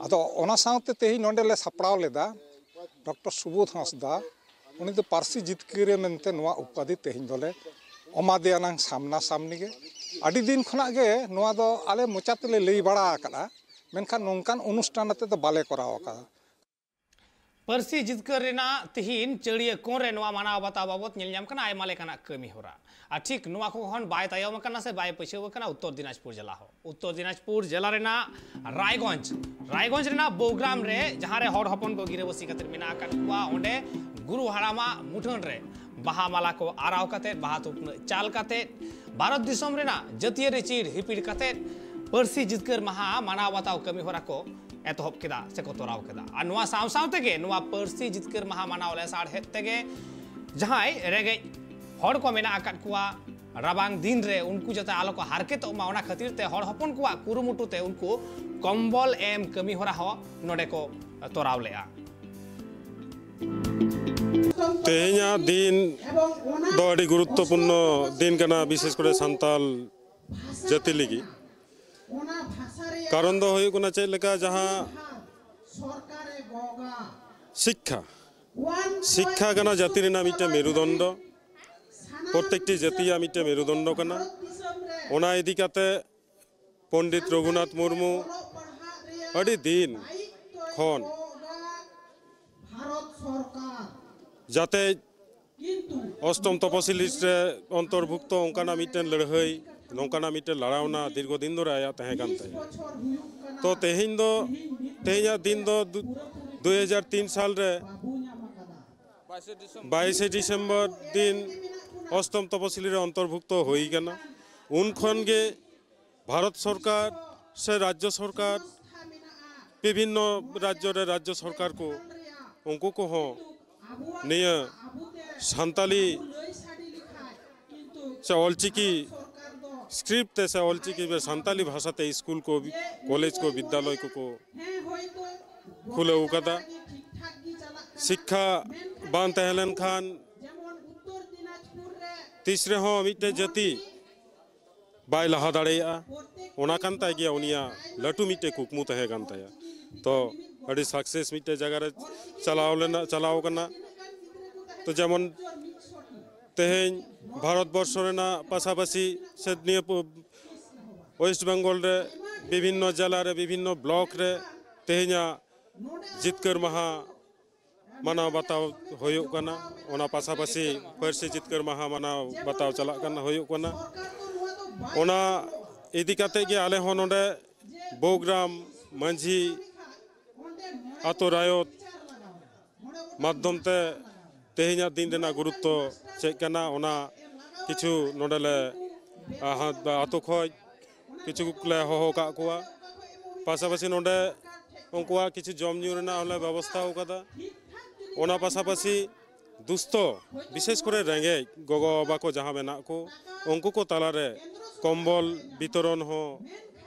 ᱟᱫᱚ ᱚᱱᱟ ᱥᱟᱶᱛᱮ ᱛᱮᱦᱮᱧ ᱱᱚᱰᱮ ᱞᱮ ᱥᱟᱯᱲᱟᱣ ᱞᱮᱫᱟ ᱰᱚᱠᱴᱚᱨ ᱥᱩᱵᱳᱫᱷ ᱦᱟᱸᱥᱫᱟ, ᱩᱱᱤ ᱫᱚ ᱯᱟᱹᱨᱥᱤ ᱡᱤᱛᱠᱟᱹᱨᱤᱭᱟᱹ ᱢᱮᱱᱛᱮ ᱱᱚᱣᱟ ᱩᱯᱟᱫᱷᱤ ᱛᱮᱦᱮᱧ ᱫᱚᱞᱮ ᱮᱢᱟᱫᱮᱭᱟ ᱱᱟᱝ ᱥᱟᱢᱱᱟ ᱥᱟᱢᱱᱤ ᱜᱮ᱾ ᱟᱹᱰᱤ ᱫᱤᱱ ᱠᱷᱚᱱᱟᱜ ᱜᱮ ᱱᱚᱣᱟ ᱫᱚ ᱟᱞᱮ ᱢᱚᱪᱟ ᱛᱮᱞᱮ ᱞᱟᱹᱭ ᱵᱟᱲᱟ ᱟᱠᱟᱫᱼᱟ, ᱢᱮᱱᱠᱷᱟᱱ ᱱᱚᱝᱠᱟᱱ ᱚᱱᱩᱥᱴᱷᱟᱱ ᱟᱛᱮ ᱫᱚ ᱵᱟᱞᱮ ᱠᱚᱨᱟᱣ ᱟᱠᱟᱫᱟ᱾ ᱯᱟᱹᱨᱥᱤ ᱡᱤᱛᱠᱟᱹᱨ ᱨᱮᱱᱟᱜ ᱛᱤᱦᱤᱧ ᱪᱟᱹᱲᱤᱭᱟᱹ ᱠᱚᱬ ᱨᱮ ᱱᱚᱣᱟ ᱢᱟᱱᱟᱣ ᱵᱟᱛᱟᱣ ᱵᱟᱵᱚᱛ ᱧᱮᱞ ᱧᱟᱢ ᱠᱟᱱᱟ ᱟᱭᱢᱟ ᱞᱮᱠᱟᱱᱟᱜ ᱠᱟᱹᱢᱤ ᱦᱚᱨᱟ᱾ ᱟᱨ ᱴᱷᱤᱠ ᱱᱚᱣᱟ ᱠᱚ ᱠᱷᱚᱱ ᱵᱟᱭ ᱛᱟᱭᱚᱢ ᱟᱠᱟᱱᱟ ᱥᱮ ᱵᱟᱭ ᱯᱟᱹᱪᱷᱟᱹᱣ ᱟᱠᱟᱱᱟ ᱩᱛᱛᱚᱨ ᱫᱤᱱᱟᱡᱽᱯᱩᱨ ᱡᱮᱞᱟ ᱦᱚᱸ᱾ ᱩᱛᱛᱚᱨ ᱫᱤᱱᱟᱡᱽᱯᱩᱨ ᱡᱮᱞᱟ ᱨᱮᱱᱟᱜ ᱨᱟᱭᱜᱚᱸᱡᱽ, ᱨᱟᱭᱜᱚᱸᱡᱽ ᱨᱮᱱᱟᱜ ᱵᱳᱜᱽᱜᱨᱟᱢ ᱨᱮ ᱡᱟᱦᱟᱸ ᱨᱮ ᱦᱚᱲ ᱦᱚᱯᱚᱱ ᱠᱚ ᱜᱤᱨᱟᱹᱵᱟᱹᱥᱤ ᱠᱟᱛᱮ ᱢᱮᱱᱟᱜ ᱟᱠᱟᱫ ᱠᱚᱣᱟ, ᱚᱸᱰᱮ ᱜᱩᱨᱩ ᱦᱟᱲᱟᱢᱟᱜ ᱢᱩᱴᱷᱟᱹᱱ ᱨᱮ ᱵᱟᱦᱟ ᱢᱟᱞᱟ ᱠᱚ ᱟᱨᱟᱣ ᱠᱟᱛᱮ, ᱵᱟᱦᱟ ᱛᱷᱩᱯᱱᱟᱹᱜ ᱪᱟᱞ ᱠᱟᱛᱮ, ᱵᱷᱟᱨᱚᱛ ᱫᱤᱥᱚᱢ ᱨᱮᱱᱟᱜ ᱡᱟᱹᱛᱤᱭᱟᱹᱨᱤ ᱪᱤᱨ ᱦᱤᱯᱤᱲ ᱠᱟᱛᱮ ᱯᱟᱹᱨᱥᱤ ᱡᱤᱛᱠᱟᱹᱨ ᱢᱟᱦᱟ ᱢᱟᱱᱟᱣ ᱵᱟᱛᱟᱣ ᱠᱟᱹᱢᱤ ᱦᱚᱨᱟ ᱠᱚ ᱮᱛᱚᱦᱚᱵ ᱠᱮᱫᱟ ᱥᱮᱠᱚ ᱛᱚᱨᱟᱣ ᱠᱮᱫᱟ᱾ ᱟᱨ ᱱᱚᱣᱟ ᱥᱟᱶ ᱥᱟᱶ ᱛᱮᱜᱮ ᱱᱚᱣᱟ ᱯᱟᱹᱨᱥᱤ ᱡᱤᱛᱠᱟᱹᱨ ᱢᱟᱦᱟ ᱢᱟᱱᱟᱣ ᱞᱮᱥᱟᱲᱦᱮᱫ ᱛᱮᱜᱮ ᱡᱟᱦᱟᱸᱭ ᱨᱮᱸᱜᱮᱡ ᱦᱚᱲ ᱠᱚ ᱢᱮᱱᱟᱜ ᱟᱠᱟᱫ ᱠᱚᱣᱟ ᱨᱟᱵᱟᱝ ᱫᱤᱱ ᱨᱮ ᱩᱱᱠᱩ ᱡᱟᱛᱮ ᱟᱞᱚ ᱠᱚ ᱦᱟᱨᱠᱮᱛᱚᱜ ᱢᱟ, ᱚᱱᱟ ᱠᱷᱟᱹᱛᱤᱨ ᱛᱮ ᱦᱚᱲ ᱦᱚᱯᱚᱱ ᱠᱚᱣᱟᱜ ᱠᱩᱨᱩᱢᱩᱴᱩ ᱛᱮ ᱩᱱᱠᱩ ᱠᱚᱢᱵᱚᱞ ᱮᱢ ᱠᱟᱹᱢᱤ ᱦᱚᱨᱟ ᱦᱚᱸ ᱱᱚᱰᱮ ᱠᱚ ᱛᱚᱨᱟᱣ ᱞᱮᱫᱼᱟ᱾ ᱛᱮᱦᱮᱧᱟᱜ ᱫᱤᱱ ᱫᱚ ᱟᱹᱰᱤ ᱜᱩᱨᱩᱛᱛᱚᱯᱩᱨᱱᱚ ᱫᱤᱱ ᱠᱟᱱᱟ, ᱵᱤᱥᱮᱥ ᱠᱚᱨᱮ ᱥᱟᱱᱛᱟᱞ ᱡᱟᱹᱛᱤ ᱞᱟᱹᱜᱤᱫ᱾ ᱠᱟᱨᱚᱱ ᱫᱚ ᱦᱩᱭᱩᱜ ᱠᱟᱱᱟ ᱪᱮᱫ ᱞᱮᱠᱟ, ᱡᱟᱦᱟᱸ ᱥᱤᱠᱠᱷᱟ, ᱥᱤᱠᱠᱷᱟ ᱠᱟᱱᱟ ᱡᱟᱹᱛᱤ ᱨᱮᱱᱟᱜ ᱢᱤᱫᱴᱮᱱ ᱢᱮᱨᱩᱫᱚᱱᱰᱚ, ᱯᱨᱚᱛᱮᱠᱴᱤ ᱡᱟᱹᱛᱤᱭᱟᱜ ᱢᱤᱫᱴᱮᱱ ᱢᱮᱨᱩᱫᱚᱱᱰᱚ ᱠᱟᱱᱟ᱾ ᱚᱱᱟ ᱤᱫᱤ ᱠᱟᱛᱮ ᱯᱚᱱᱰᱤᱛ ᱨᱚᱜᱷᱩᱱᱟᱛᱷ ᱢᱩᱨᱢᱩ ᱟᱹᱰᱤ ᱫᱤᱱ ᱠᱷᱚᱱ ᱡᱟᱛᱮ ᱚᱥᱴᱚᱢ ᱛᱚᱯᱚᱥᱤᱞ ᱨᱮ ᱚᱱᱛᱚᱨᱵᱷᱩᱠᱛᱚ ᱚᱱᱠᱟᱱᱟᱜ ᱢᱤᱫᱴᱮᱱ ᱞᱟᱹᱲᱦᱟᱹᱭ, ᱱᱚᱝᱠᱟᱱᱟᱜ ᱢᱤᱫᱴᱮᱱ ᱞᱟᱲᱟᱣᱱᱟ ᱫᱤᱨᱜᱷᱚ ᱫᱤᱱ ᱫᱷᱚᱨᱮ ᱟᱭᱟᱜ ᱛᱟᱦᱮᱸ ᱠᱟᱱ ᱛᱟᱭᱟ᱾ ᱛᱚ ᱛᱮᱦᱮᱧ ᱫᱚ, ᱛᱮᱦᱮᱧᱟᱜ ᱫᱤᱱ ᱫᱚ ᱫᱩ-, ᱫᱩᱭ ᱦᱟᱡᱟᱨ ᱛᱤᱱ ᱥᱟᱞ ᱨᱮ ᱵᱟᱭᱤᱥᱮ ᱰᱤᱥᱮᱢᱵᱚᱨ ᱫᱤᱱ ᱚᱥᱴᱚᱢ ᱛᱚᱯᱚᱥᱤᱞᱤ ᱨᱮ ᱚᱱᱛᱚᱨᱵᱷᱩᱠᱛᱚ ᱦᱩᱭ ᱠᱟᱱᱟ᱾ ᱩᱱ ᱠᱷᱚᱱ ᱜᱮ ᱵᱷᱟᱨᱚᱛ ᱥᱚᱨᱠᱟᱨ ᱥᱮ ᱨᱟᱡᱽᱡᱚ ᱥᱚᱨᱠᱟᱨ, ᱵᱤᱵᱷᱤᱱᱱᱚ ᱨᱟᱡᱽᱡᱚ ᱨᱮ ᱨᱟᱡᱽᱡᱚ ᱥᱚᱨᱠᱟᱨ ᱠᱚ, ᱩᱱᱠᱩ ᱠᱚᱦᱚᱸ ᱱᱤᱭᱟᱹ ᱥᱟᱱᱛᱟᱞᱤ ᱥᱮ ᱚᱞᱪᱤᱠᱤ ᱥᱠᱨᱤᱯᱴ ᱛᱮ ᱥᱮ ᱚᱞᱪᱤᱠᱤ ᱨᱮ ᱥᱟᱱᱛᱟᱞᱤ ᱵᱷᱟᱥᱟᱛᱮ ᱥᱠᱩᱞ ᱠᱚ, ᱠᱚᱞᱮᱡᱽ ᱠᱚ, ᱵᱤᱫᱽᱫᱟᱞᱚᱭ ᱠᱚᱠᱚ ᱠᱷᱩᱞᱟᱹᱣ ᱠᱟᱫᱟ᱾ ᱥᱤᱠᱠᱷᱟ ᱵᱟᱝ ᱛᱟᱦᱮᱸ ᱞᱮᱱᱠᱷᱟᱱ ᱛᱤᱥ ᱨᱮᱦᱚᱸ ᱢᱤᱫᱴᱮᱡ ᱡᱟᱹᱛᱤ ᱵᱟᱭ ᱞᱟᱦᱟ ᱫᱟᱲᱮᱭᱟᱜᱼᱟ᱾ ᱚᱱᱟ ᱠᱟᱱ ᱛᱟᱭ ᱜᱮᱭᱟ ᱩᱱᱤᱭᱟᱜ ᱞᱟᱹᱴᱩ ᱢᱤᱫᱴᱮᱡ ᱠᱩᱠᱢᱩ ᱛᱟᱦᱮᱸ ᱠᱟᱱ ᱛᱟᱭᱟ᱾ ᱛᱚ ᱟᱹᱰᱤ ᱥᱟᱠᱥᱮᱥ ᱢᱤᱫᱴᱮᱡ ᱡᱟᱭᱜᱟ ᱨᱮ ᱪᱟᱞᱟᱣ ᱞᱮᱱᱟ, ᱪᱟᱞᱟᱣ ᱠᱟᱱᱟ᱾ ᱛᱚ ᱡᱮᱢᱚᱱ ᱛᱮᱦᱮᱧ ᱵᱷᱟᱨᱚᱛ ᱵᱚᱨᱥᱚ ᱨᱮᱱᱟᱜ ᱯᱟᱥᱟᱯᱟᱥᱤ ᱥᱮ ᱱᱤᱭᱟᱹ ᱯᱚ-, ᱳᱭᱮᱥᱴ ᱵᱮᱝᱜᱚᱞ ᱨᱮ ᱵᱤᱵᱷᱤᱱᱱᱚ ᱡᱮᱞᱟ ᱨᱮ, ᱵᱤᱵᱷᱤᱱᱱᱚ ᱵᱞᱚᱠ ᱨᱮ ᱛᱮᱦᱮᱧᱟᱜ ᱡᱤᱛᱠᱟᱹᱨ ᱢᱟᱦᱟ ᱢᱟᱱᱟᱣ ᱵᱟᱛᱟᱣ ᱦᱩᱭᱩᱜ ᱠᱟᱱᱟ᱾ ᱚᱱᱟ ᱯᱟᱥᱟᱯᱟᱥᱤ ᱯᱟᱹᱨᱥᱤ ᱡᱤᱛᱠᱟᱹᱨ ᱢᱟᱦᱟ ᱢᱟᱱᱟᱣ ᱵᱟᱛᱟᱣ ᱪᱟᱞᱟᱜ ᱠᱟᱱᱟ, ᱦᱩᱭᱩᱜ ᱠᱟᱱᱟ᱾ ᱚᱱᱟ ᱤᱫᱤ ᱠᱟᱛᱮ ᱜᱮ ᱟᱞᱮ ᱦᱚᱸ ᱱᱚᱰᱮ ᱵᱳᱜᱽᱨᱟᱢ ᱢᱟᱹᱡᱷᱤ, ᱟᱛᱳ ᱨᱟᱭᱚᱛ ᱢᱟᱫᱽᱫᱷᱚᱢ ᱛᱮ ᱛᱮᱦᱮᱧᱟᱜ ᱫᱤᱱ ᱨᱮᱱᱟᱜ ᱜᱩᱨᱩᱛᱛᱚ ᱪᱮᱫ ᱠᱟᱱᱟ, ᱚᱱᱟ ᱠᱤᱪᱷᱩ ᱱᱚᱰᱮ ᱞᱮ, ᱟᱦᱟ, ᱟᱛᱳ ᱠᱷᱚᱡ ᱠᱤᱪᱷᱩ ᱞᱮ ᱦᱚᱦᱚ ᱟᱠᱟᱫ ᱠᱚᱣᱟ᱾ ᱯᱟᱥᱟᱯᱟᱥᱤ ᱱᱚᱰᱮ ᱩᱱᱠᱩᱣᱟᱜ ᱠᱤᱪᱷᱩ ᱡᱚᱢ ᱧᱩ ᱨᱮᱱᱟᱜ ᱦᱚᱸᱞᱮ ᱵᱮᱵᱚᱥᱛᱷᱟ ᱟᱠᱟᱫᱟ᱾ ᱚᱱᱟ ᱯᱟᱥᱟᱯᱟᱥᱤ ᱫᱩᱥᱛᱚ, ᱵᱤᱥᱮᱥ ᱠᱚᱨᱮ ᱨᱮᱸᱜᱮᱡ ᱜᱚᱜᱚ ᱵᱟᱵᱟ ᱠᱚ ᱡᱟᱦᱟᱸ ᱢᱮᱱᱟᱜ ᱠᱚ, ᱩᱱᱠᱩ ᱠᱚ ᱛᱟᱞᱟᱨᱮ ᱠᱚᱢᱵᱚᱞ ᱵᱤᱛᱚᱨᱚᱱ ᱦᱚᱸ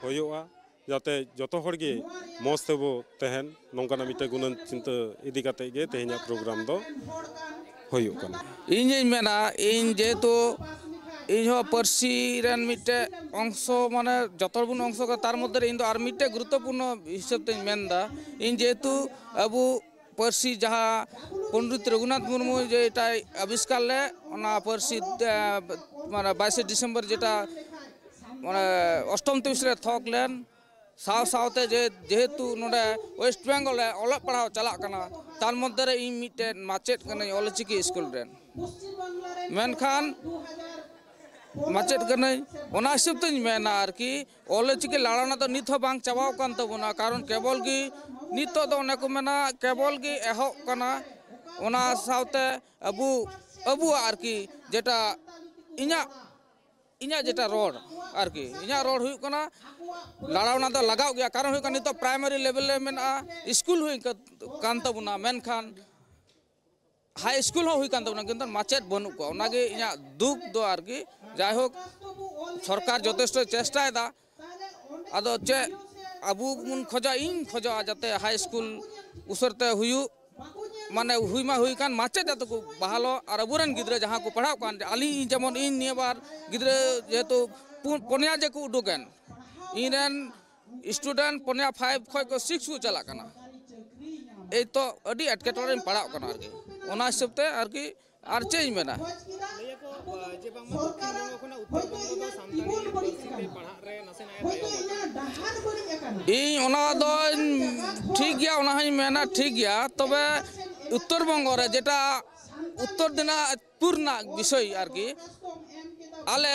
ᱦᱩᱭᱩᱜᱼᱟ, ᱡᱟᱛᱮ ᱡᱚᱛᱚ ᱦᱚᱲ ᱜᱮ ᱢᱚᱡᱽ ᱛᱮᱵᱚ ᱛᱟᱦᱮᱱ, ᱱᱚᱝᱠᱟᱱᱟᱜ ᱢᱤᱫᱴᱮᱱ ᱜᱩᱱᱟᱹᱱ ᱪᱤᱱᱛᱟᱹ ᱤᱫᱤ ᱠᱟᱛᱮ ᱜᱮ ᱛᱮᱦᱮᱧᱟᱜ ᱯᱨᱳᱜᱨᱟᱢ ᱫᱚ ᱦᱩᱭᱩᱜ ᱠᱟᱱᱟ᱾ ᱤᱧᱤᱧ ᱢᱮᱱᱟ, ᱤᱧ ᱡᱮᱦᱮᱛᱩ ᱤᱧᱦᱚᱸ ᱯᱟᱹᱨᱥᱤ ᱨᱮᱱ ᱢᱤᱫᱴᱮᱡ ᱚᱝᱥᱚ, ᱢᱟᱱᱮ ᱡᱚᱛᱚ ᱵᱚᱱ ᱚᱝᱥᱚ ᱠᱟᱱᱟ, ᱛᱟᱨ ᱢᱚᱫᱽᱫᱷᱮ ᱨᱮ ᱤᱧ ᱫᱚ ᱟᱨ ᱢᱤᱫᱴᱮᱡ ᱜᱩᱨᱩᱛᱛᱚᱯᱩᱨᱱᱚ ᱦᱤᱥᱟᱹᱵ ᱛᱮᱧ ᱢᱮᱱᱫᱟ, ᱤᱧ ᱡᱮᱦᱮᱛᱩ ᱟᱵᱚ ᱯᱟᱹᱨᱥᱤ ᱡᱟᱦᱟᱸ ᱯᱚᱱᱰᱤᱛ ᱨᱚᱜᱷᱩᱱᱟᱛᱷ ᱢᱩᱨᱢᱩ ᱡᱮᱴᱟᱭ ᱟᱵᱤᱥᱠᱟᱨ ᱞᱮᱫ, ᱚᱱᱟ ᱯᱟᱹᱨᱥᱤ, ᱮ, ᱢᱟᱱᱮ ᱵᱟᱭᱤᱥᱮ ᱰᱤᱥᱮᱢᱵᱚᱨ ᱡᱮᱴᱟ, ᱢᱟᱱᱮ ᱚᱥᱴᱚᱢ ᱛᱤᱥ ᱨᱮ ᱛᱷᱚᱠ ᱞᱮᱱ, ᱥᱟᱶ ᱥᱟᱶᱛᱮ ᱡᱮ, ᱡᱮᱦᱮᱛᱩ ᱱᱚᱰᱮ ᱳᱭᱮᱥᱴ ᱵᱮᱝᱜᱚᱞ ᱨᱮ ᱚᱞᱚᱜ ᱯᱟᱲᱦᱟᱣ ᱪᱟᱞᱟᱜ ᱠᱟᱱᱟ, ᱛᱟᱨ ᱢᱚᱫᱽᱫᱷᱮ ᱨᱮ ᱤᱧ ᱢᱤᱫᱴᱮᱱ ᱢᱟᱪᱮᱫ ᱠᱟᱹᱱᱟᱹᱧ ᱚᱞᱪᱤᱠᱤ ᱥᱠᱩᱞ ᱨᱮᱱ᱾ ᱢᱮᱱᱠᱷᱟᱱ ᱢᱟᱪᱮᱫ ᱠᱟᱹᱱᱟᱹᱧ, ᱚᱱᱟ ᱦᱤᱥᱟᱹᱵ ᱛᱮᱧ ᱢᱮᱱᱟ ᱟᱨᱠᱤ, ᱚᱞᱪᱤᱠᱤ ᱞᱟᱲᱟᱣᱱᱟ ᱫᱚ ᱱᱤᱛ ᱦᱚᱸ ᱵᱟᱝ ᱪᱟᱵᱟᱣ ᱠᱟᱱ ᱛᱟᱵᱚᱱᱟ᱾ ᱠᱟᱨᱚᱱ ᱠᱮᱵᱚᱞ ᱜᱮ ᱱᱤᱛᱚᱜ ᱫᱚ ᱚᱱᱮ ᱠᱚ ᱢᱮᱱᱟ, ᱠᱮᱵᱚᱞ ᱜᱮ ᱮᱦᱚᱵ ᱠᱟᱱᱟ᱾ ᱚᱱᱟ ᱥᱟᱶᱛᱮ ᱟᱵᱚ, ᱟᱵᱚᱣᱟᱜ ᱟᱨᱠᱤ ᱡᱮᱴᱟ ᱤᱧᱟᱹᱜ, ᱤᱧᱟᱹᱜ ᱡᱮᱴᱟ ᱨᱚᱲ ᱟᱨᱠᱤ, ᱤᱧᱟᱹᱜ ᱨᱚᱲ ᱦᱩᱭᱩᱜ ᱠᱟᱱᱟ, ᱞᱟᱲᱟᱣᱱᱟ ᱫᱚ ᱞᱟᱜᱟᱣ ᱜᱮᱭᱟ᱾ ᱠᱟᱨᱚᱱ ᱦᱩᱭᱩᱜ ᱠᱟᱱᱟ, ᱱᱤᱛᱚᱜ ᱯᱨᱟᱭᱢᱟᱨᱤ ᱞᱮᱵᱮᱞ ᱨᱮ ᱢᱮᱱᱟᱜᱼᱟ, ᱥᱠᱩᱞ ᱦᱩᱭ ᱠᱟᱱ ᱛᱟᱵᱚᱱᱟ, ᱢᱮᱱᱠᱷᱟᱱ ᱦᱟᱭ ᱥᱠᱩᱞ ᱦᱚᱸ ᱦᱩᱭ ᱠᱟᱱ ᱛᱟᱵᱚᱱᱟ, ᱠᱤᱱᱛᱩ ᱢᱟᱪᱮᱫ ᱵᱟᱹᱱᱩᱜ ᱠᱚᱣᱟ᱾ ᱚᱱᱟᱜᱮ ᱤᱧᱟᱹᱜ ᱫᱩᱠ ᱫᱚ ᱟᱨᱠᱤ᱾ ᱡᱟᱭᱦᱳᱠ, ᱥᱚᱨᱠᱟᱨ ᱡᱚᱛᱷᱮᱥᱴᱚ ᱪᱮᱥᱴᱟᱭᱮᱫᱟ᱾ ᱟᱫᱚ ᱪᱮᱫ ᱟᱵᱚ ᱵᱚᱱ ᱠᱷᱚᱡᱚᱜᱼᱟ, ᱤᱧ ᱠᱷᱚᱡᱚᱜᱼᱟ ᱡᱟᱛᱮ ᱦᱟᱭ ᱥᱠᱩᱞ ᱩᱥᱟᱹᱨᱛᱮ ᱦᱩᱭᱩᱜ, ᱢᱟᱱᱮ ᱦᱩᱭ ᱢᱟ ᱦᱩᱭ ᱠᱟᱱ, ᱢᱟᱪᱮᱫ ᱡᱟᱛᱮ ᱠᱚ ᱵᱟᱦᱟᱞᱚᱜ, ᱟᱨ ᱟᱵᱚᱨᱮᱱ ᱜᱤᱫᱽᱨᱟᱹ ᱡᱟᱦᱟᱸ ᱠᱚ ᱯᱟᱲᱦᱟᱜ ᱠᱟᱱ, ᱟᱹᱞᱤᱧ ᱡᱮᱢᱚᱱ, ᱤᱧ ᱱᱤᱭᱟᱹ ᱵᱟᱨ ᱜᱤᱫᱽᱨᱟᱹ ᱡᱮᱦᱮᱛᱩ ᱯᱩ-, ᱯᱩᱱᱭᱟ ᱡᱮ ᱠᱚ ᱩᱰᱩᱠᱮᱱ, ᱤᱧ ᱨᱮᱱ ᱥᱴᱩᱰᱮᱱᱴ ᱯᱩᱱᱭᱟ ᱯᱷᱟᱭᱤᱵᱷ ᱠᱷᱚᱱ ᱠᱚ ᱥᱤᱠᱥ ᱠᱚ ᱪᱟᱞᱟᱜ ᱠᱟᱱᱟ᱾ ᱮᱭ ᱛᱚ ᱟᱹᱰᱤ ᱮᱴᱠᱮᱴᱚᱬᱮ ᱨᱤᱧ ᱯᱟᱲᱟᱜ ᱠᱟᱱᱟ ᱟᱨᱠᱤ, ᱚᱱᱟ ᱦᱤᱥᱟᱹᱵ ᱛᱮ ᱟᱨᱠᱤ᱾ ᱟᱨ ᱪᱮᱫ ᱤᱧ ᱢᱮᱱᱟ? ᱞᱟᱹᱭᱟᱠᱚ, ᱟᱸ, ᱡᱮ ᱵᱟᱝᱢᱟ ᱫᱚᱠᱠᱷᱤᱱ ᱵᱚᱝᱜᱚ ᱠᱷᱚᱱᱟᱜ ᱩᱛᱛᱚᱨ ᱵᱚᱝᱜᱚ ᱫᱚ ᱥᱟᱱᱛᱟᱲᱤ ᱯᱟᱹᱨᱥᱤ ᱛᱮ ᱯᱟᱲᱦᱟᱜ ᱨᱮ ᱱᱟᱥᱮᱱᱟᱜ ᱮ ᱛᱟᱭᱚᱢ ᱟᱠᱟᱱᱟ᱾ ᱤᱧ ᱚᱱᱟ ᱫᱚ ᱴᱷᱤᱠ ᱜᱮᱭᱟ, ᱚᱱᱟ ᱦᱚᱸᱧ ᱢᱮᱱᱟ ᱴᱷᱤᱠ ᱜᱮᱭᱟ, ᱛᱚᱵᱮ ᱩᱛᱛᱚᱨ ᱵᱚᱝᱜᱚ ᱨᱮ ᱡᱮᱴᱟ ᱩᱛᱛᱚᱨ ᱫᱤᱱᱟᱡᱽᱯᱩᱨ ᱨᱮᱱᱟᱜ ᱵᱤᱥᱚᱭ ᱟᱨᱠᱤ, ᱟᱞᱮ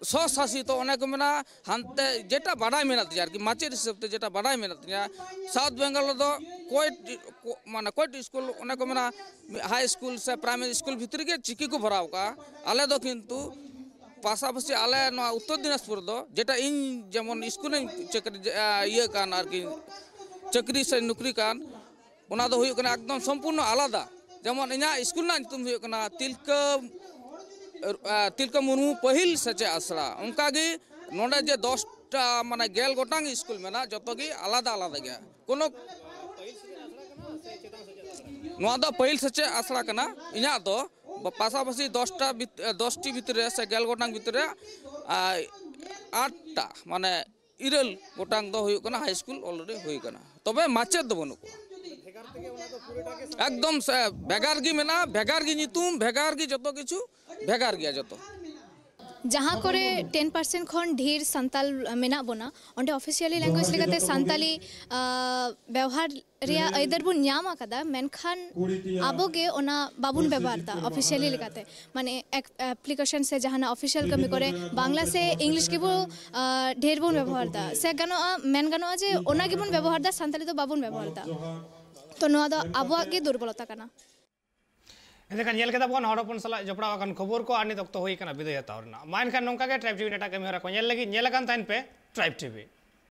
ᱥᱚ ᱥᱟᱥᱤᱛᱚ, ᱚᱱᱮ ᱠᱚ ᱢᱮᱱᱟ, ᱦᱟᱱᱛᱮ ᱡᱮᱴᱟ ᱵᱟᱰᱟᱭ ᱢᱮᱱᱟᱜ ᱛᱤᱧᱟ ᱟᱨᱠᱤ, ᱢᱟᱪᱮᱫ ᱦᱤᱥᱟᱹᱵ ᱛᱮ ᱡᱮᱴᱟ ᱵᱟᱰᱟᱭ ᱢᱮᱱᱟᱜ ᱛᱤᱧᱟ, ᱥᱟᱣᱩᱛᱷ ᱵᱮᱝᱜᱚᱞ ᱨᱮᱫᱚ ᱠᱚᱭᱮᱠᱴᱤ, ᱠᱚ-, ᱢᱟᱱᱮ ᱠᱚᱭᱮᱠᱴᱤ ᱥᱠᱩᱞ, ᱚᱱᱮ ᱠᱚ ᱢᱮᱱᱟ, ᱦᱟᱭ ᱥᱠᱩᱞ ᱥᱮ ᱯᱨᱟᱭᱢᱟᱨᱤ ᱥᱠᱩᱞ ᱵᱷᱤᱛᱨᱤ ᱜᱮ ᱪᱤᱠᱤ ᱠᱚ ᱵᱷᱚᱨᱟᱣ ᱠᱟᱜᱼᱟ᱾ ᱟᱞᱮ ᱫᱚ ᱠᱤᱱᱛᱩ ᱯᱟᱥᱟᱯᱟᱥᱤ ᱟᱞᱮ ᱱᱚᱣᱟ ᱩᱛᱛᱚᱨ ᱫᱤᱱᱟᱡᱽᱯᱩᱨ ᱫᱚ, ᱡᱮᱴᱟ ᱤᱧ ᱡᱮᱢᱚᱱ ᱥᱠᱩᱞ ᱨᱮᱧ ᱪᱟᱹᱠᱨᱤ, ᱤᱭᱟᱹ ᱠᱟᱱ ᱟᱨᱠᱤ, ᱪᱟᱹᱠᱨᱤ ᱥᱮ ᱱᱚᱠᱨᱤ ᱠᱟᱱ, ᱚᱱᱟ ᱫᱚ ᱦᱩᱭᱩᱜ ᱠᱟᱱᱟ ᱮᱠᱫᱚᱢ ᱥᱚᱢᱯᱩᱨᱱᱚ ᱟᱞᱟᱫᱟ᱾ ᱡᱮᱢᱚᱱ ᱤᱧᱟᱹᱜ ᱥᱠᱩᱞ ᱨᱮᱱᱟᱜ ᱧᱩᱛᱩᱢ ᱦᱩᱭᱩᱜ ᱠᱟᱱᱟ ᱛᱤᱞᱠᱟᱹ, ᱟᱨ, ᱛᱤᱞᱠᱟᱹ ᱢᱩᱨᱢᱩ ᱯᱟᱹᱦᱤᱞ ᱥᱮᱪᱮᱫ ᱟᱥᱲᱟ᱾ ᱚᱱᱠᱟᱜᱮ ᱱᱚᱰᱮ ᱡᱮ ᱫᱚᱥᱴᱟ, ᱢᱟᱱᱮ ᱜᱮᱞ ᱜᱚᱴᱟᱝ ᱥᱠᱩᱞ ᱢᱮᱱᱟᱜᱼᱟ, ᱡᱚᱛᱚ ᱜᱮ ᱟᱞᱟᱫᱟ ᱟᱞᱟᱫᱟ ᱜᱮᱭᱟ᱾ ᱠᱳᱱᱳ, ᱱᱚᱣᱟ ᱫᱚ ᱯᱟᱹᱦᱤᱞ ᱥᱮᱪᱮᱫ ᱟᱥᱲᱟ ᱠᱟᱱᱟ ᱤᱧᱟᱹᱜ ᱫᱚ᱾ ᱯᱟᱥᱟᱯᱟᱥᱤ ᱫᱚᱥᱴᱟ ᱵᱷᱤᱛ-, ᱫᱚᱥᱴᱤ ᱵᱷᱤᱛᱨᱤ ᱨᱮ ᱥᱮ ᱜᱮᱞ ᱜᱚᱴᱟᱝ ᱵᱷᱤᱛᱨᱤ ᱨᱮ, ᱟᱨ, ᱟᱴᱴᱟ, ᱢᱟᱱᱮ ᱤᱨᱟᱹᱞ ᱜᱚᱴᱟᱝ ᱫᱚ ᱦᱩᱭᱩᱜ ᱠᱟᱱᱟ ᱦᱟᱭ ᱥᱠᱩᱞ already ᱦᱩᱭ ᱠᱟᱱᱟ, ᱛᱚᱵᱮ ᱢᱟᱪᱮᱫ ᱫᱚ ᱵᱟᱹᱱᱩᱜ ᱠᱚᱣᱟ᱾ ᱮᱠᱫᱚᱢ ᱥᱮ ᱵᱷᱮᱜᱟᱨ ᱜᱮ ᱢᱮᱱᱟᱜᱼᱟ, ᱵᱷᱮᱜᱟᱨ ᱜᱮ ᱧᱩᱛᱩᱢ, ᱵᱷᱮᱜᱟᱨ ᱜᱮ ᱡᱚᱛᱚ ᱠᱤᱪᱷᱩ, ᱵᱷᱮᱜᱟᱨ ᱜᱮᱭᱟ ᱡᱚᱛᱚ᱾ ᱡᱟᱦᱟᱸ ᱠᱚᱨᱮ ten percent ᱠᱷᱚᱱ ᱰᱷᱮᱨ ᱥᱟᱱᱛᱟᱞ ᱢᱮᱱᱟᱜ ᱵᱚᱱᱟ, ᱚᱸᱰᱮ officially language ᱞᱮᱠᱟᱛᱮ ᱥᱟᱱᱛᱟᱞᱤ, ᱟᱸ, ᱵᱮᱣᱦᱟᱨ ᱨᱮᱭᱟᱜ ᱟᱹᱭᱫᱟᱹᱨ ᱵᱚᱱ ᱧᱟᱢ ᱟᱠᱟᱫᱟ, ᱢᱮᱱᱠᱷᱟᱱ ᱟᱵᱚ ᱜᱮ ᱚᱱᱟ ᱵᱟᱵᱚᱱ ᱵᱮᱵᱚᱦᱟᱨ ᱮᱫᱟ officially ᱞᱮᱠᱟᱛᱮ᱾ ᱢᱟᱱᱮ ᱮᱠ-, application ᱥᱮ ᱡᱟᱦᱟᱱᱟᱜ official ᱠᱟᱹᱢᱤ ᱠᱚᱨᱮ ᱵᱟᱝᱞᱟ ᱥᱮ English ᱜᱮᱵᱚ, ᱟᱸ, ᱰᱷᱮᱨ ᱵᱚᱱ ᱵᱮᱵᱚᱦᱟᱨ ᱮᱫᱟ, ᱥᱮ ᱜᱟᱱᱚᱜᱼᱟ, ᱢᱮᱱ ᱜᱟᱱᱚᱜᱼᱟ ᱡᱮ ᱚᱱᱟ ᱜᱮᱵᱚᱱ ᱵᱮᱵᱚᱦᱟᱨ ᱮᱫᱟ, ᱥᱟᱱᱛᱟᱞᱤ ᱫᱚ ᱵᱟᱵᱚᱱ ᱵᱮᱵᱚᱦᱟᱨ ᱮᱫᱟ᱾ ᱛᱚ ᱱᱚᱣᱟ ᱫᱚ ᱟᱵᱚᱣᱟᱜ ᱜᱮ ᱫᱩᱨᱵᱚᱞᱚᱛᱟ ᱠᱟᱱᱟ᱾ ᱮᱱᱠᱷᱟᱱ ᱧᱮᱞ ᱠᱮᱫᱟ ᱵᱚᱱ ᱦᱚᱲ ᱦᱚᱯᱚᱱ ᱥᱟᱞᱟᱜ ᱡᱚᱯᱲᱟᱣ ᱟᱠᱟᱱ ᱠᱷᱚᱵᱚᱨ ᱠᱚ, ᱟᱨ ᱱᱤᱛ ᱚᱠᱛᱚ ᱦᱩᱭ ᱟᱠᱟᱱᱟ ᱵᱤᱫᱟᱹᱭ ᱦᱟᱛᱟᱣ ᱨᱮᱱᱟᱜ᱾ ᱢᱟ ᱮᱱᱠᱷᱟᱱ ᱱᱚᱝᱠᱟ ᱜᱮ Tribe TV ᱨᱮᱱᱟᱜ ᱮᱴᱟᱜ ᱠᱟᱹᱢᱤ ᱦᱚᱨᱟ ᱠᱚ ᱧᱮᱞ ᱞᱟᱹᱜᱤᱫ ᱧᱮᱞ ᱟᱠᱟᱱ ᱛᱟᱦᱮᱱ ᱯᱮ Tribe TV᱾